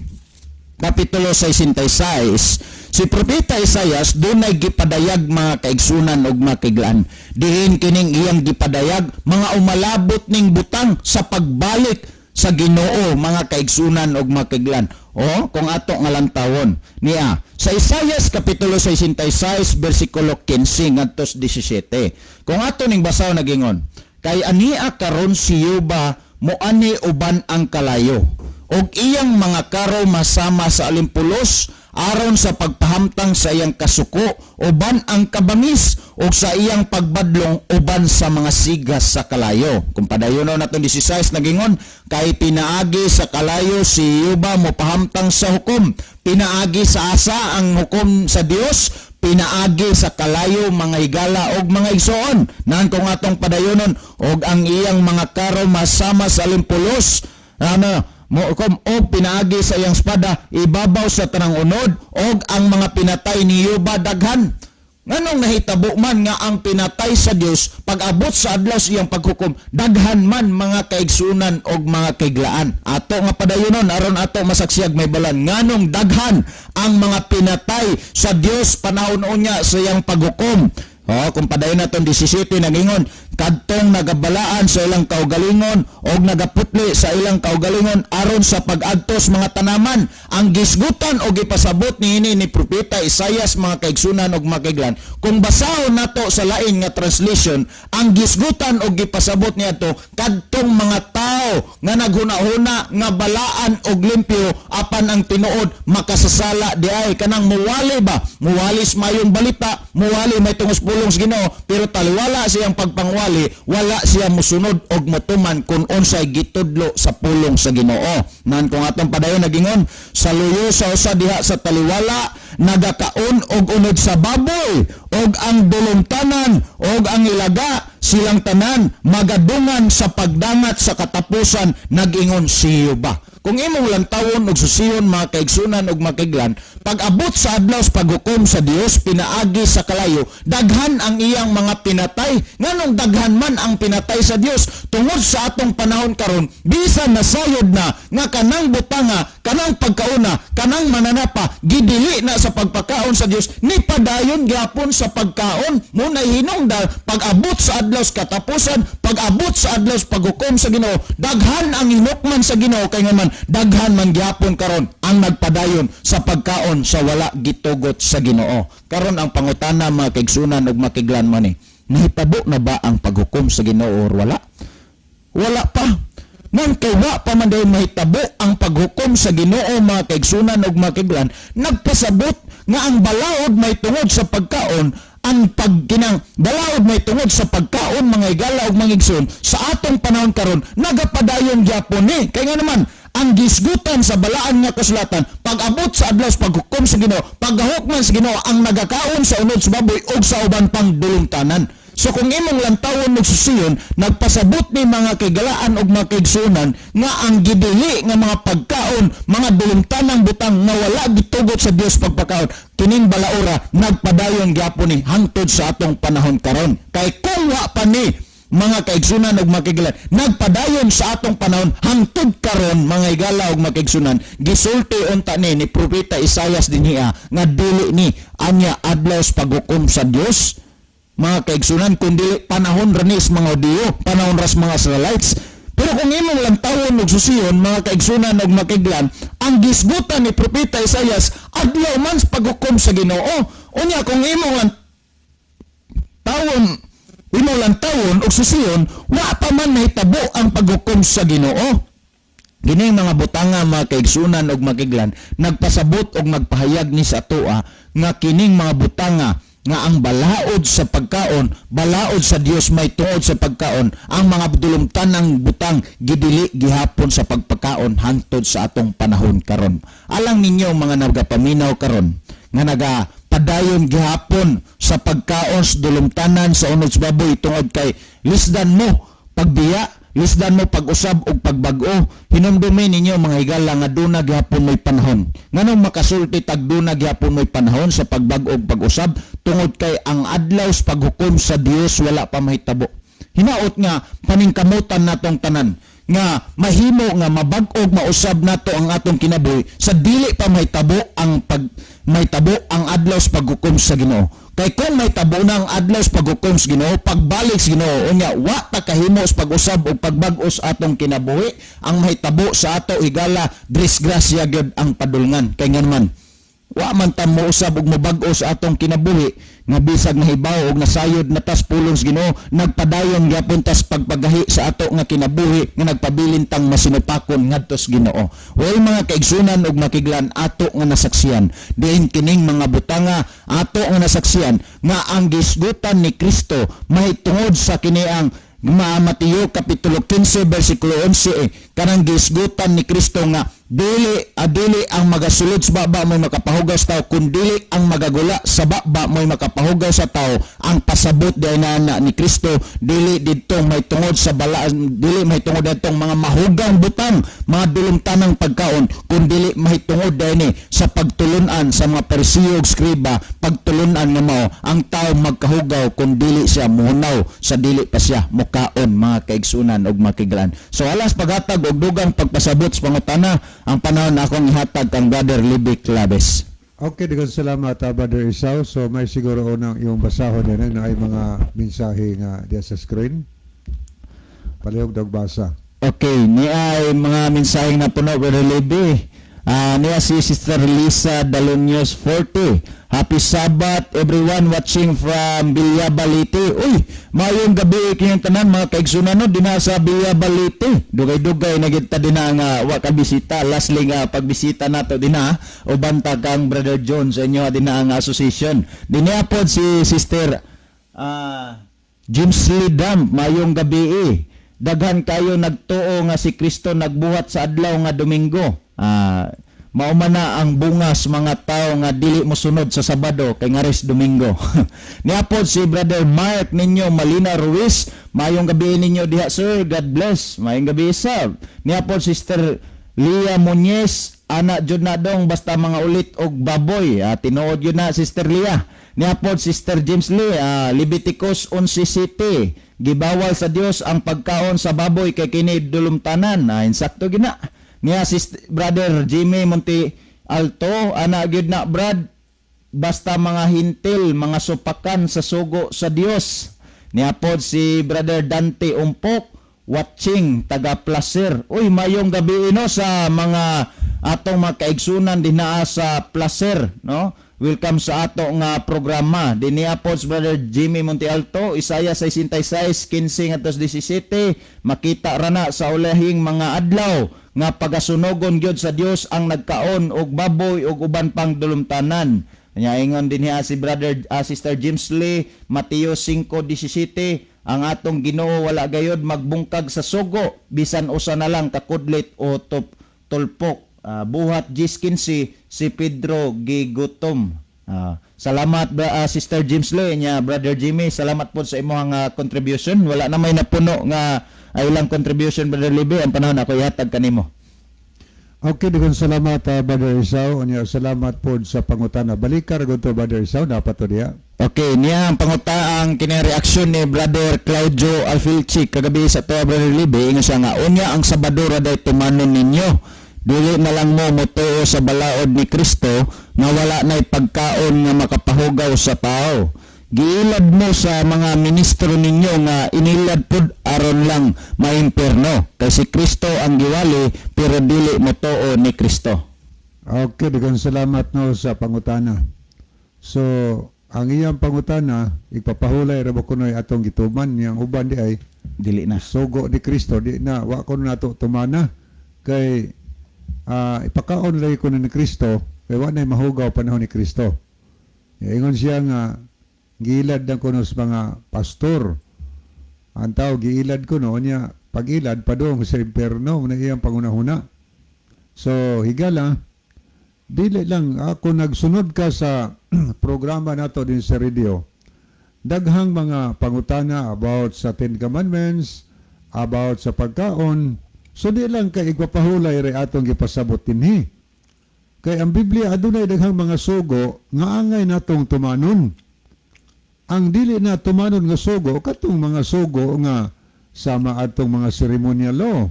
Kapitulo 66, si Propeta Isayas dunay gipadayag, mga kaigsunan ug mga kaiglan. Diin kining iyang gipadayag mga umalabot ning butang sa pagbalik sa Ginoo, mga kaigsunan ug mga kaiglan. O kung ato nga lantawon niya sa Isayas Kapitulo 66 bersikulo 15 ngadto 17. Kung ato ning basahon, nagingon, "Kay ania karon si Yuba moani uban ang kalayo og iyang mga karo masama sa alimpulos, aron sa pagpahamtang sa iyang kasuko uban ang kabangis ug sa iyang pagbadlong uban sa mga sigas sa kalayo." Kung padayonon naton 16, nagingon, "Kay pinaagi sa kalayo si Yuba mopahamtang sa hukom." Pinaagi sa asa ang hukom sa Dios? Pinaagi sa kalayo, mga higala og mga igsoon. Nan kung atong padayonon, "Og ang iyang mga karo masama sa alimpulos," ano mo kom, og pinaagi sa iyang espada ibabaw sa tanang unod, og ang mga pinatay ni Yuba daghan. Nganong nahitabo man nga ang pinatay sa Dios, pag-abot sa adlaw sa iyang paghukom, daghan man, mga kaigsunan og mga kaiglaan? Ato nga padayonon aron ato masaksiyag, may balan, nganong daghan ang mga pinatay sa Dios panahon unya sa iyang paghukom. Oh, kung padayon naton 17, nagingon, "Kadtong nagabalaan sa ilang kaugalingon og nagaputli sa ilang kaugalingon aron sa pag-agtos mga tanaman." Ang gisgutan og ipasabot niini ni Propeta Isayas, mga kaigsunan og mga kaiglan, kung basahon nato sa lain nga translation, ang gisgutan og gipasabot niadto, kadtong mga tao nga naghuna-huna nga balaan og limpyo apan ang tinuod makasasala diay, kanang muwali ba, muwali sa mayong balita, muwali may tungos pulong sa Ginoo, pero taliwala siyang pagpangwali, wala siya musunod og motuman kung unsay gitudlo sa pulong sa Ginoo. Nan kung atong padayon, nagingon, "Sa luyo sa usa diha sa taliwala nagakaon og unod sa baboy, og ang dulumtanan og ang ilaga, silang tanan magadungan sa pagdangat sa katapusan, nag-ingon si Yuba." Kung imong lantawon og susiyon, mga kaigsunan og mga kaiglan, pag-abot sa adlaw sa paghukom sa Dios pinaagi sa kalayo, daghan ang iyang mga pinatay. Nganong daghan man ang pinatay sa Dios? Tungod sa atong panahon karon, bisan nasayod na nga kanang butanga, kanang pagkauna, kanang mananapa, gidili na sa pagpakaon sa Dios, ni padayon gyapon sa pagkaon. Muna hinungdan, pag-abot sa adlaw sa katapusan, pag-abot sa adlaw sa paghukom sa Ginoo, daghan ang hinukman sa Ginoo, kay nga man daghan man gyapon karon ang nagpadayon sa pagkaon sa wala gitugot sa Ginoo. Karon ang pangutana, mga kaigsunan ug mga kaiglan, man ni nahitabo na ba ang paghukom sa Ginoo or wala? Wala pa. Ngan kay wa pa man dayon mahitabo ang paghukom sa Ginoo, mga kaigsunan ug mga kaiglan, nagpasabot nga ang balaod may tungod sa pagkaon, ang pagkinang balaod may tungod sa pagkaon, mga higala ug mga igsoon, sa atong panahon karon nagapadayon gyapon ni. Kay nga naman ang gisgutan sa balaan nga kasulatan, pag-abot sa adlaw sa paghukom sa Ginoo, paghahukman sa Ginoo ang nagakaon sa unod sa baboy ug sa uban pang dulumtanan. So kung imong lantawon og susiyon, nagpasabot ni, mga kahigalaan og mga kaigsuonan, nga ang gidili nga mga pagkaon, mga dulumtanang butang nga wala gitugot sa Dios pagpakaon, kining balaura nagpadayon gyapon ni hangtod sa atong panahon karon. Kay kung wa pa ni, mga kaigsunan ug mga kahigalaan, nagpadayon sa atong panahon hangtod karon, mga higala ug mga kaigsunan, gisulti unta ni ni Propeta Isayas dinhiya nga dili ni anya adlaw sa paghukom sa Dios, mga kaigsunan, kundi panahon ranis mga Hudiyo, panahon ras mga Israelites. Pero kung imong lantawon og susiyon, mga kaigsunan ug mga kahigalaan, ang gisgutan ni Propeta Isayas, adlaw man sa paghukom sa Ginoo. Unya kung imong lantawon og susiyon, wa pa man nahitabo ang paghukom sa Ginoo. Kining mga butanga, mga kaigsunan og mga kahigalaan, nagpasabot og nagpahayag ni sa atoa nga kining mga butanga nga ang balaod sa pagkaon, balaod sa Dios may tungod sa pagkaon, ang mga dulumtanang butang, gidili gihapon sa pagpakaon hangtod sa atong panahon karon. Alang ninyo mga nagapaminaw karon nga naga padayon gihapon sa pagkaon sa dulumtanan sa unod sa baboy, tungod kay lisdan mo pagbiya, lisdan mo pag-usab og pagbag-o. Hinumdumi ninyo, mga higala, nga duna gihapon mo'y panahon. Nganong makasulti tag duna gihapon mo'y panahon sa pagbag-o og pag-usab? Tungod kay ang adlaw sa paghukom sa Dios wala pa mahitabo. Hinaot nga paningkamutan natong tanan nga mahimo nga mabag-og mausab nato ang atong kinabuhi sa dili pa mahitabo ang adlaw sa paghukom sa Ginoo. Kay kung mahitabo na ang adlaw sa paghukom sa Ginoo, pagbalik sa Ginoo, unya wa ta kahimo sa pag-usab o pagbag-o sa atong kinabuhi, ang mahitabo sa ato, higala, disgrasya gyud ang padulngan. Kay ngan man wa man ta mousab ug mobag-o sa atong kinabuhi, nga bisag nahibaw og nasayod na tas pulong sa Ginoo, nagpadayon gyapon tas pagpagahi sa ato nga kinabuhi nga nagpabilin tang masinupakon ngadto sa Ginoo. Well, mga kaigsunan ug makiglan, ato nga nasaksiyan diin kining mga butanga, ato nga nasaksiyan nga ang gisgutan ni Kristo mahitungod sa kiniang Mateo kapitulo 15 bersikulo 11, kanang gisgutan ni Kristo nga dili adili ang magasulod sa baba mo'y makapahugaw sa tao, kundili ang magagula sa baba mo'y makapahugaw sa tao. Ang pasabot diay na ni Kristo, dili didtong may tungod sa balaan, dili may tungod didtong mga mahugang butang, mga dulumtanang pagkaon, kundili mahitungod diay ni sa pagtulunan sa mga Parisiyo ug skriba, pagtulunan nga mao ang tao magkahugaw kung dili siya muhunaw sa dili pa siya mukaon, mga kaigsunan ug makiglan. So alas paghatag og dugang pagpasabot sa pangutana, ang panahon akong ihatag kang Brother Libby Claves. Okay, daghang salamat, Brother Isao. So may siguro unang iyong basahon din na ay mga mensahe nga diya sa screen. Palihog daw basa. Okay, niya ay mga mensaheng na puno, Brother Libby. Niya si Sister Lisa Dalonios 40. Happy Sabbath, everyone watching from Villa Balite. Uy, maayong gabi kinyong tanan, mga kaigsunan, no, dinha sa Villa Balite. Dugay-dugay na gid ta dinha nga wa ka bisita. Lastly nga pagbisita nato dinha uban ta kang Brother John sa inyo dinha nga association. Dinha pod si Sister James Lee Dam, maayong gabi eh. Daghan kayo nagtuo nga si Kristo nagbuhat sa adlaw nga Domingo. Mao man na ang bunga sa mga tao nga dili mosunod sa Sabado kay ngaris Domingo. Niapod si Brother Mark ninyo Malina Ruiz, maayong gabi ninyo diha, sir. God bless. Maayong gabi sir. Niapod Sister Lia Muñez, ana jud na dong basta mga ulit og baboy. Tinuod yun na, Sister Lia. Niapod Sister James Lee, Leviticus 11 City. Gibawal sa Dios ang pagkaon sa baboy kay kini dulumtanan. Insakto gina. Niya Brother Jimmy Monte Alto, ana gyud na, Brad, basta mga hintil, mga supakan sa sugo sa Dios. Niapod si Brother Dante Umpok, watching taga Placer. Uy, mayong gabi no sa mga atong mga kaigsunan dinaa sa Placer, no? Welcome sa ato nga programa. Dinhi pod si Brother Jimmy Montealto, Isaiah 66:15 ngadto 17, makita ra na sa ulahing mga adlaw nga pagasunogon gyud sa Dios ang nagkaon og baboy ug uban pang dulumtanan. Nya ingon dinhi si Brother Sister James Lee, Mateo 5:17, ang atong Ginoo wala gayod magbungkag sa sugo bisan usa na lang kakudlit o tulpok. Buhat 10:15, si Pedro gigutom. Ah, salamat Sister James Loy nya Brother Jimmy, salamat po sa imong contribution. Wala na may napuno nga ay ilang contribution, Brother Libe. Ang panahon ako ihatag kanimo. Okay, daghang salamat, Brother Isao. Unya, salamat po sa pangutana. Balik ka to, Brother Isao, dapat to diya. Okay, niya ang panguta ang kini reaksyon ni Brother Claudio Alfilchi kagabi sa tuwa, Brother Libe. Ingon siya nga unya ang Sabado ra day tumanon ninyo. Dili na lang mo motuo sa balaod ni Kristo nga wala na'y pagkaon nga makapahugaw sa tao. Giilad mo sa mga ministro ninyo nga inilad pud aron lang maimpierno kay si Kristo ang giwali pero dili motuo ni Kristo. Okay, daghang salamat no sa pangutana. So, ang iyang pangutana, ipapahulay ra ba kunoy atong gituman niyang uban di ay Dili na. Sugo ni Kristo di na wa kuno nato tumana kay ipakaon lagi kuno ni Kristo kay wa nay mahugaw panahon ni Kristo. Ingon siya nga giilad na kuno sa mga pastor. Ang tao giilad kuno niya pag-ilad padung sa impierno na iyang pangunahuna. So higala, dili lang ako nagsunod ka sa programa nato din sa radio. Daghang mga pangutana about sa Ten Commandments, about sa pagkaon. So di lang kay igpapahulay ray atong gipasabot dinhi. Kay ang Biblia adunay daghang mga sugo nga angay natong tumanon. Ang dili na tumanon nga sugo katong mga sugo nga sama atong mga ceremonial law.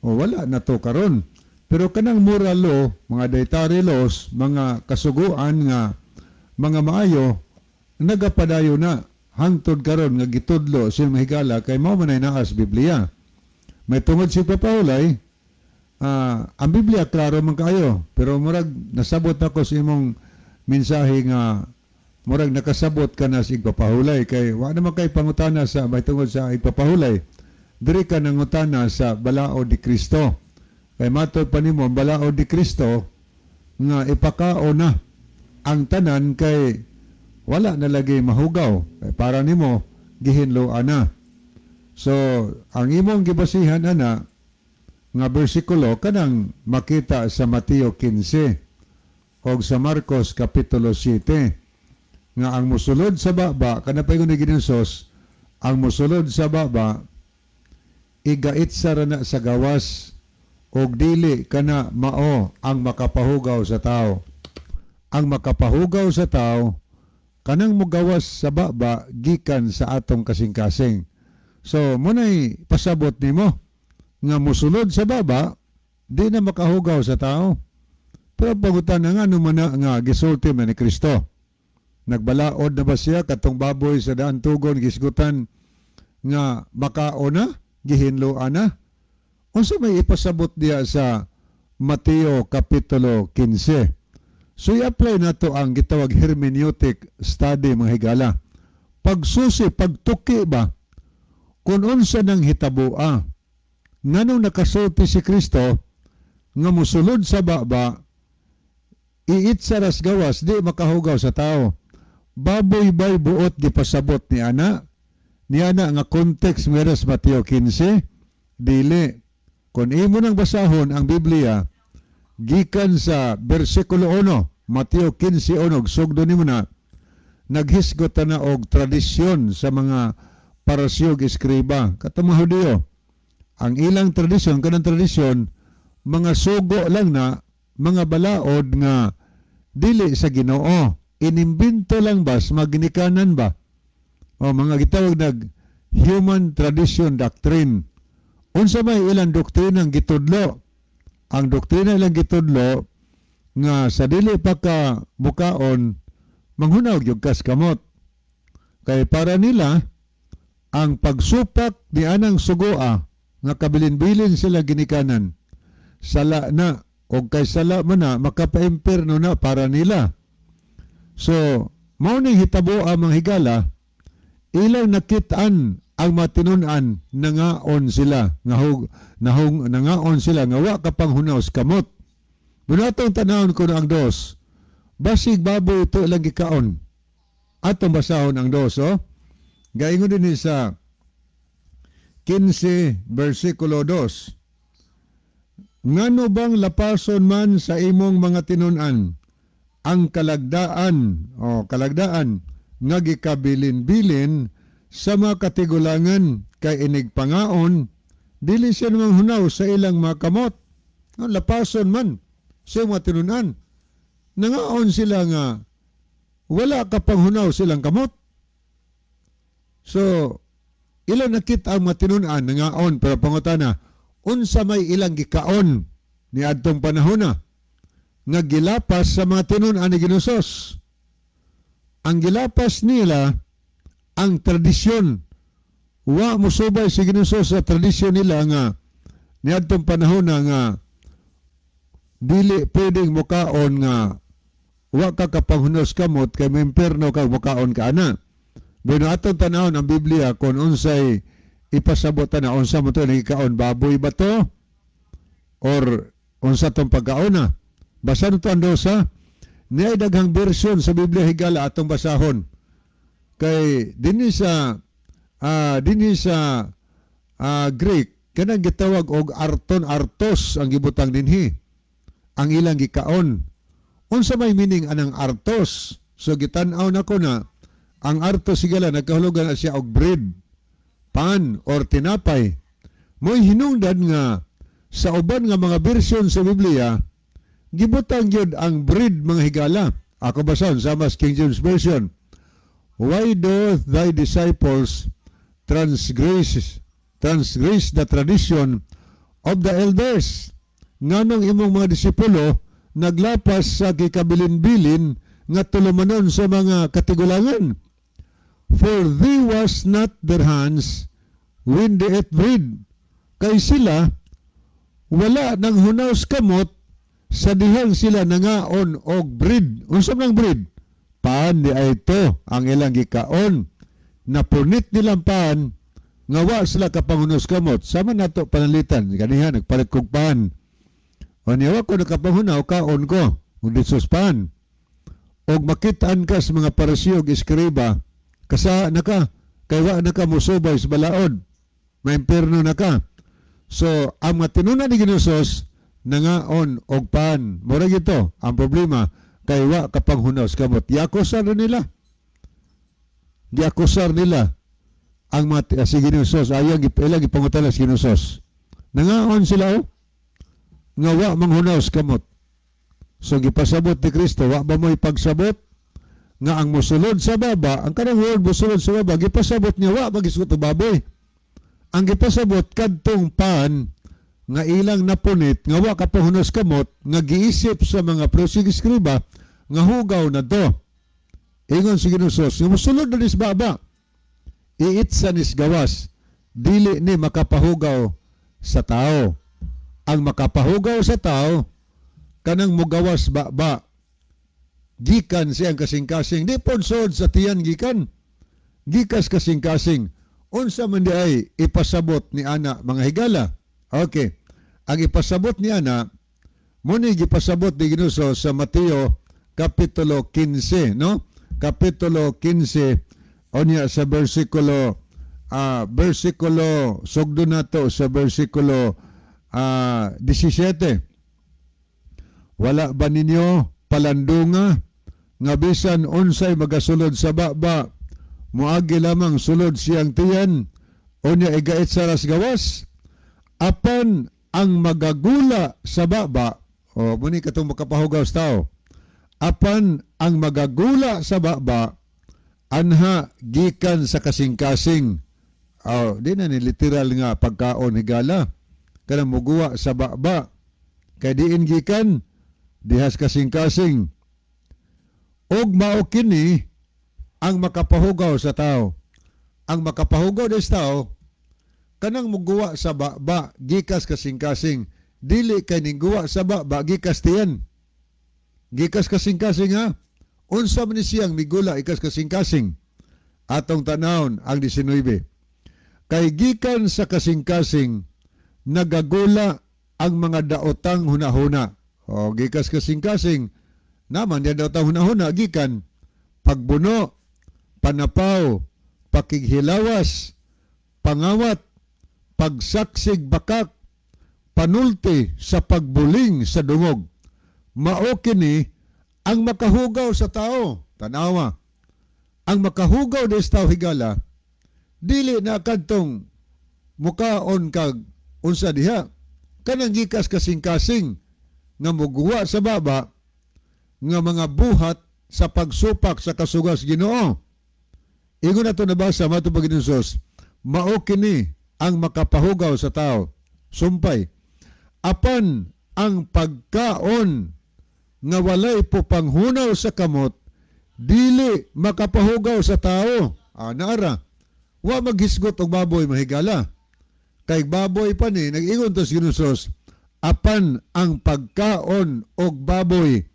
O wala na to karon. Pero kanang moral law, mga dietary laws, mga kasuguan nga mga maayo, nagapadayo na hangtod karon nga gitudlo sa mahigala kay mao man ay naa sa Biblia. May tungod si Papahulay, ang Biblia klaro man kaayo, pero murag nasabot ako sa imong mensahe nga murag nakasabot ka na sa igpapahulay kay wa naman kay pangutana sa may tungod sa igpapahulay. Diri ka nangutana sa balaod ni Kristo. Kay matod pa nimo ang balaod ni Kristo nga ipakaon na ang tanan kay wala na lagi mahugaw. Kay para nimo gihinloan na. So, ang imong gibasihan ana nga bersikulo kanang makita sa Mateo 15 o sa Marcos Kapitulo 7 nga ang musulod sa baba kana pa ni Ginoong Hesus, ang musulod sa baba igait sa rana sa gawas og dili kana mao ang makapahugaw sa tao. Ang makapahugaw sa tao kanang mugawas sa baba gikan sa atong kasing-kasing. So munay pasabot nimo nga musulod sa baba di na makahugaw sa tao. Pero pagutan na nga ano man na nga gisulti man ni Kristo. Nagbalaod na ba siya katong baboy sa daan tugon gisgutan nga makaon na, gihinloan na? Unsa may ipasabot diya sa Mateo Kapitulo 15? So i-apply nato ang gitawag hermeneutic study, mga higala. Pagsusi, pagtuki ba kung unsa nang hitaboa nganong nakasulti si Kristo nga musulod sa baba iit sa ras gawas di makahugaw sa tao? Baboy bay buot gipasabot ni ana ni ana nga context meras Mateo 15? Dili. Kung imo nang basahon ang Biblia gikan sa bersikulo 1, Mateo 15:1, sugdo nimo na, naghisgot na og tradisyon sa mga Pariseo ug eskriba katong mga Hudiyo. Ang ilang tradisyon, kanang tradisyon, mga sugo lang na mga balaod nga dili sa Ginoo, inimbento lang ba sa mga ginikanan ba o mga gitawag nag human tradition doctrine. Unsa may ilang doktrinang gitudlo? Ang doktrina ilang gitudlo nga sa dili pa ka mukaon manghunaw gyud kas kamot kay para nila ang pagsupak ni anang sugoa nga kabilin-bilin sila ginikanan sala na og kay sala man na makapaimpierno na para nila. So mao ning hitabo ang mga higala, ilang nakit-an ang matinun-an, nangaon sila nga hug, nahung, nangaon sila nga wa ka panghunaw sa kamot. Bunatong tanawon ko na ang dos. Basig baboy ito ilang gikaon. Atong basahon ang dos, oh. Gaingon din ni sa 15 versikulo 2. Ngano bang lapason man sa imong mga tinun-an Ang kalagdaan o kalagdaan nga gikabilin-bilin sa mga katigulangan kay inig pangaon dili siya manghunaw sa ilang mga kamot. No, lapason man sa mga tinunan. Nangaon sila nga wala kapanghunaw silang kamot. So, ilang nakita ang mga tinunan, nangaon, pero pangutana, unsa may ilang gikaon ni adtong panahon na nga gilapas sa mga tinunan ni Ginoong Hesus? Ang gilapas nila ang tradisyon. Wa mosubay si Ginoong Hesus sa tradisyon nila nga niadtong panahon na nga dili pwedeng mukaon nga wa ka kapanghunos kamot kay maimpierno kag mukaon ka ana. Bueno, atong tanawon ang Biblia kung unsay ipasabot na unsa mo to nagikaon, baboy ba to or unsa tong pagkaon na. Basa to ang dosa. Niay daghang version sa Biblia, higala, atong basahon. Kay dinhi sa Greek kanang gitawag og arton, artos ang gibutang dinhi. Ang ilang gikaon. Unsa may meaning anang artos? So gitan-aw nako na ang artos, higala, nagkahulugan na siya og bread, pan or tinapay. Mo'y hinungdan nga sa uban nga mga version sa Biblia gibutang gyud ang bread, mga higala. Ako basahon sa mas King James Version. "Why doth thy disciples transgress the tradition of the elders?" Nganong imong mga disipulo naglapas sa gikabilin-bilin nga tulumanon sa mga katigulangan? "For they wash not their hands when they eat bread." Kay sila wala nang hunaws kamot sa dihang sila nangaon og bread. Unsa man ang bread? Pan di ay to ang ilang gikaon. Napunit nilang pan nga wa sila kapanghunos kamot. Sama nato panalitan. Ganiha nagpalit kog pan. O niya wa ko nakapanghunaw, kaon ko. Kung disos pan. Og makitaan ka sa mga Parisiyo ug eskriba, kasa na ka, kay wa na ka musubay sa balaod. Maimpierno na ka. So, ang mga tinunan ni Ginoong Hesus, nangaon og pan. Mura gito, ang problema, kay wa kapanghunaw sa kamot. Giakusar na nila. Giakusar nila ang mga si Ginoong Hesus. Ayaw, ilang ipangutana si Ginoong Hesus. Nangaon sila oh, nga wa manghunaw sa kamot. So gipasabot ni Kristo, wa ba mo'y pagsabot nga ang musulod sa baba, ang kanang word musulod sa baba, gipasabot niya wa magisgot og baboy. Ang gipasabot kadtong pan nga ilang napunit nga wa kapahunos kamot nga giisip sa mga Parisiyo, eskriba nga hugaw na to. Ingon si Ginoong Hesus, nga musulod na nis baba, iitsa nis gawas, dili ni makapahugaw sa tao. Ang makapahugaw sa tao, kanang mugawas baba, gikan siyang kasing-kasing, di pod sod sa tiyan gikan, gikas kasing-kasing. Unsa man di ay ipasabot ni ana, mga higala? Okay. Ang ipasabot ni ana, muni gipasabot ni Ginoo sa Mateo Kapitulo 15, no? Kapitulo 15, onya sa versikulo sugdo nato sa versikulo 17. "Wala ba ninyo palandunga nga bisan unsay magasulod sa baba moagi lamang sulod siyang tiyan, unya igait sa ras gawas? Apan ang magagula sa baba," o muni katong makapahugaw sa tao, "apan ang magagula sa baba anha gikan sa kasing-kasing." Oh, di na ni literal nga pagkaon, higala. Kanang muguwa sa baba kay diin gikan dihas kasing-kasing. "Ug mao kini ang makapahugaw sa tao." Ang makapahugaw des tao kanang muguwa sa baba gikas kasing-kasing, dili kay ningguwa sa baba gikas tiyan. Gikas kasing-kasing ha. Unsa man ni siyang migula ikas kasing-kasing? Atong tanawon ang 19. "Kay gikan sa kasing-kasing nagagula ang mga daotang hunahuna." O gikas kasing-kasing naman diyan daotang hunahuna gikan pagbuno, panapaw, pakighilawas, pangawat, pagsaksig bakak, panulti sa pagbuling sa dungog. Mao kini Ang makahugaw sa tao, tanawa, ang makahugaw des tao, higala, dili na kadtong mukaon kag unsa diha, kanang gikas kasing-kasing nga muguwa sa baba nga mga buhat sa pagsupak sa kasugas Ginoo. Ingon ato nabasa mato pag Ginoo, mao kini ang makapahugaw sa tao. Sumpay. Apan ang pagkaon nga walay pupanghunaw sa kamot dili makapahugaw sa tao. Ah, naara. Wa maghisgot og baboy, mahigala. Kay baboy pa ni, nag-ingon to si Ginoo, apan ang pagkaon og baboy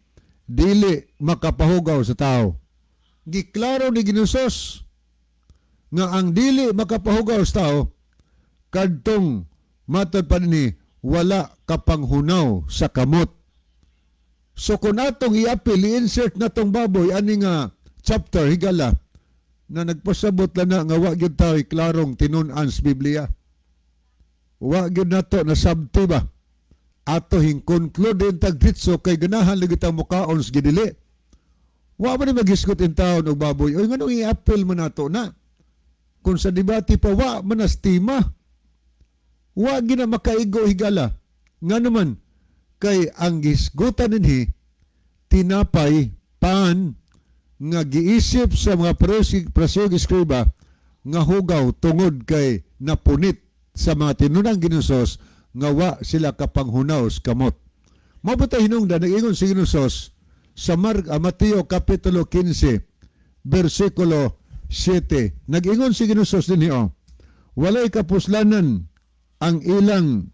dili makapahugaw sa tao. Giklaro ni Ginoo nga ang dili makapahugaw sa tao kadtong matod pa ni wala kapanghunaw sa kamot. So kung atong i-apil, i-insert na tong baboy ani nga chapter, higala, na nagpasabot lang na nga wa gyud tayo klarong tinun-an sa Biblia. Wa gyud nato nasabti ba? Ato hing conclude tag ditso kay ganahan lagi tang mukaon sa gidili. Wa man ni maghisgot in taon og baboy. Oy, nganong i-appeal man nato na? Kung sa debate pa wa man nastima. Wa gina makaigo, higala. Nga naman kay ang gisgutan dinhi tinapay, pan nga giisip sa mga Pariseo, eskriba nga hugaw tungod kay napunit sa mga tinunang Ginoo nga wa sila kapanghunaw sa kamot. Mao ba hinungdan nag-ingon si Ginoo sa Mateo kapitulo 15 bersikulo 7? Nag-ingon si Ginoo dinhi oh. Walay kapuslanan ang ilang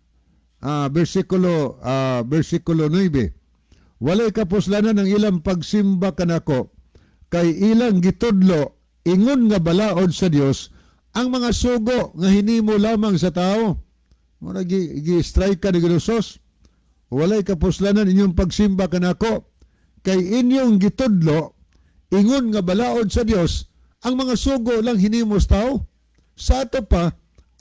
bersikulo 9. Walay kapuslanan ang ilang pagsimba kanako kay ilang gitudlo ingon nga balaod sa Dios ang mga sugo nga hinimo lamang sa tao. Mura gi strike ka ni Ginoo. Walay kapuslanan inyong pagsimba kanako kay inyong gitudlo ingon nga balaod sa Dios ang mga sugo lang hinimo sa tao. Sa ato pa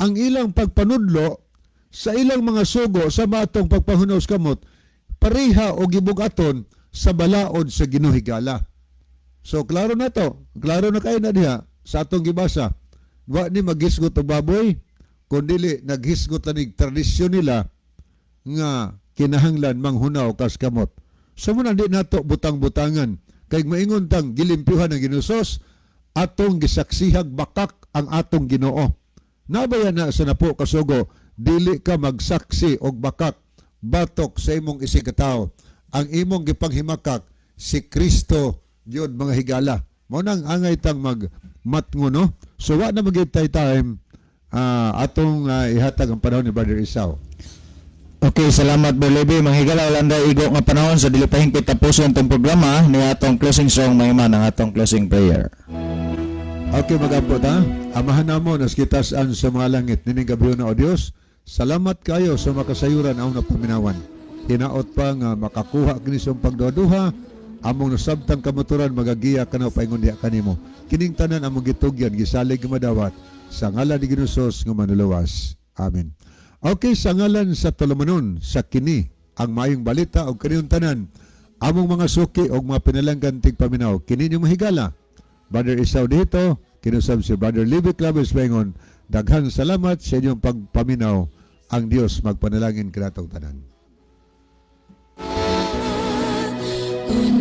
ang ilang pagpanudlo sa ilang mga sugo sa matong pagpahunaw sa kamot pareha o gibugaton sa balaod sa Ginoo, higala. So klaro na to. Klaro na kayo na diha sa atong gibasa. Wa ni maghisgot og baboy kun dili naghisgot lang nig tradisyon nila nga kinahanglan manghunaw kas kamot. So muna di nato butang-butangan kay maingon tang gilimpyuhan ang Ginoo, atong gisaksihag bakak ang atong Ginoo. Nabaya na sa napo kasugo, dili ka magsaksi og bakak batok sa imong isigkatawo. Ang imong gipanghimakak si Kristo gyud, mga higala. Mao nang angay tang mag matngo, no. So wa na magyud tay time, atong ihatag ang panahon ni Brother Isao. Okay, salamat, Berlebe. Mga higala, wala na igo nga panahon sa dili pa hingpit tapuson tong programa ni atong closing song, mga ang atong closing prayer. Okay, magampo ta. Amahan namo nas kitas-an sa mga langit, nining gabi na o Dios. Salamat kayo sa makasayuran ang napaminawan. Hinaot pa nga makakuha kini sa pagduha, among nasabtang kamaturan magagiya kanaw paingon diha kanimo. Kining tanan among gitugyan, gisalig nga madawat sa ngalan ni Ginoo nga manluluwas. Amen. Okay, sa ngalan sa tulumanon sa kini ang maayong balita og kaniyong tanan among mga suki og mga pinalanggan tigpaminaw, kini inyong mahigala Brother Isaw dito, kinusab si Brother Libby Claves Bengon. Daghan salamat sa inyong pagpaminaw. Ang Dios magpanalangin kanatong tanan. Un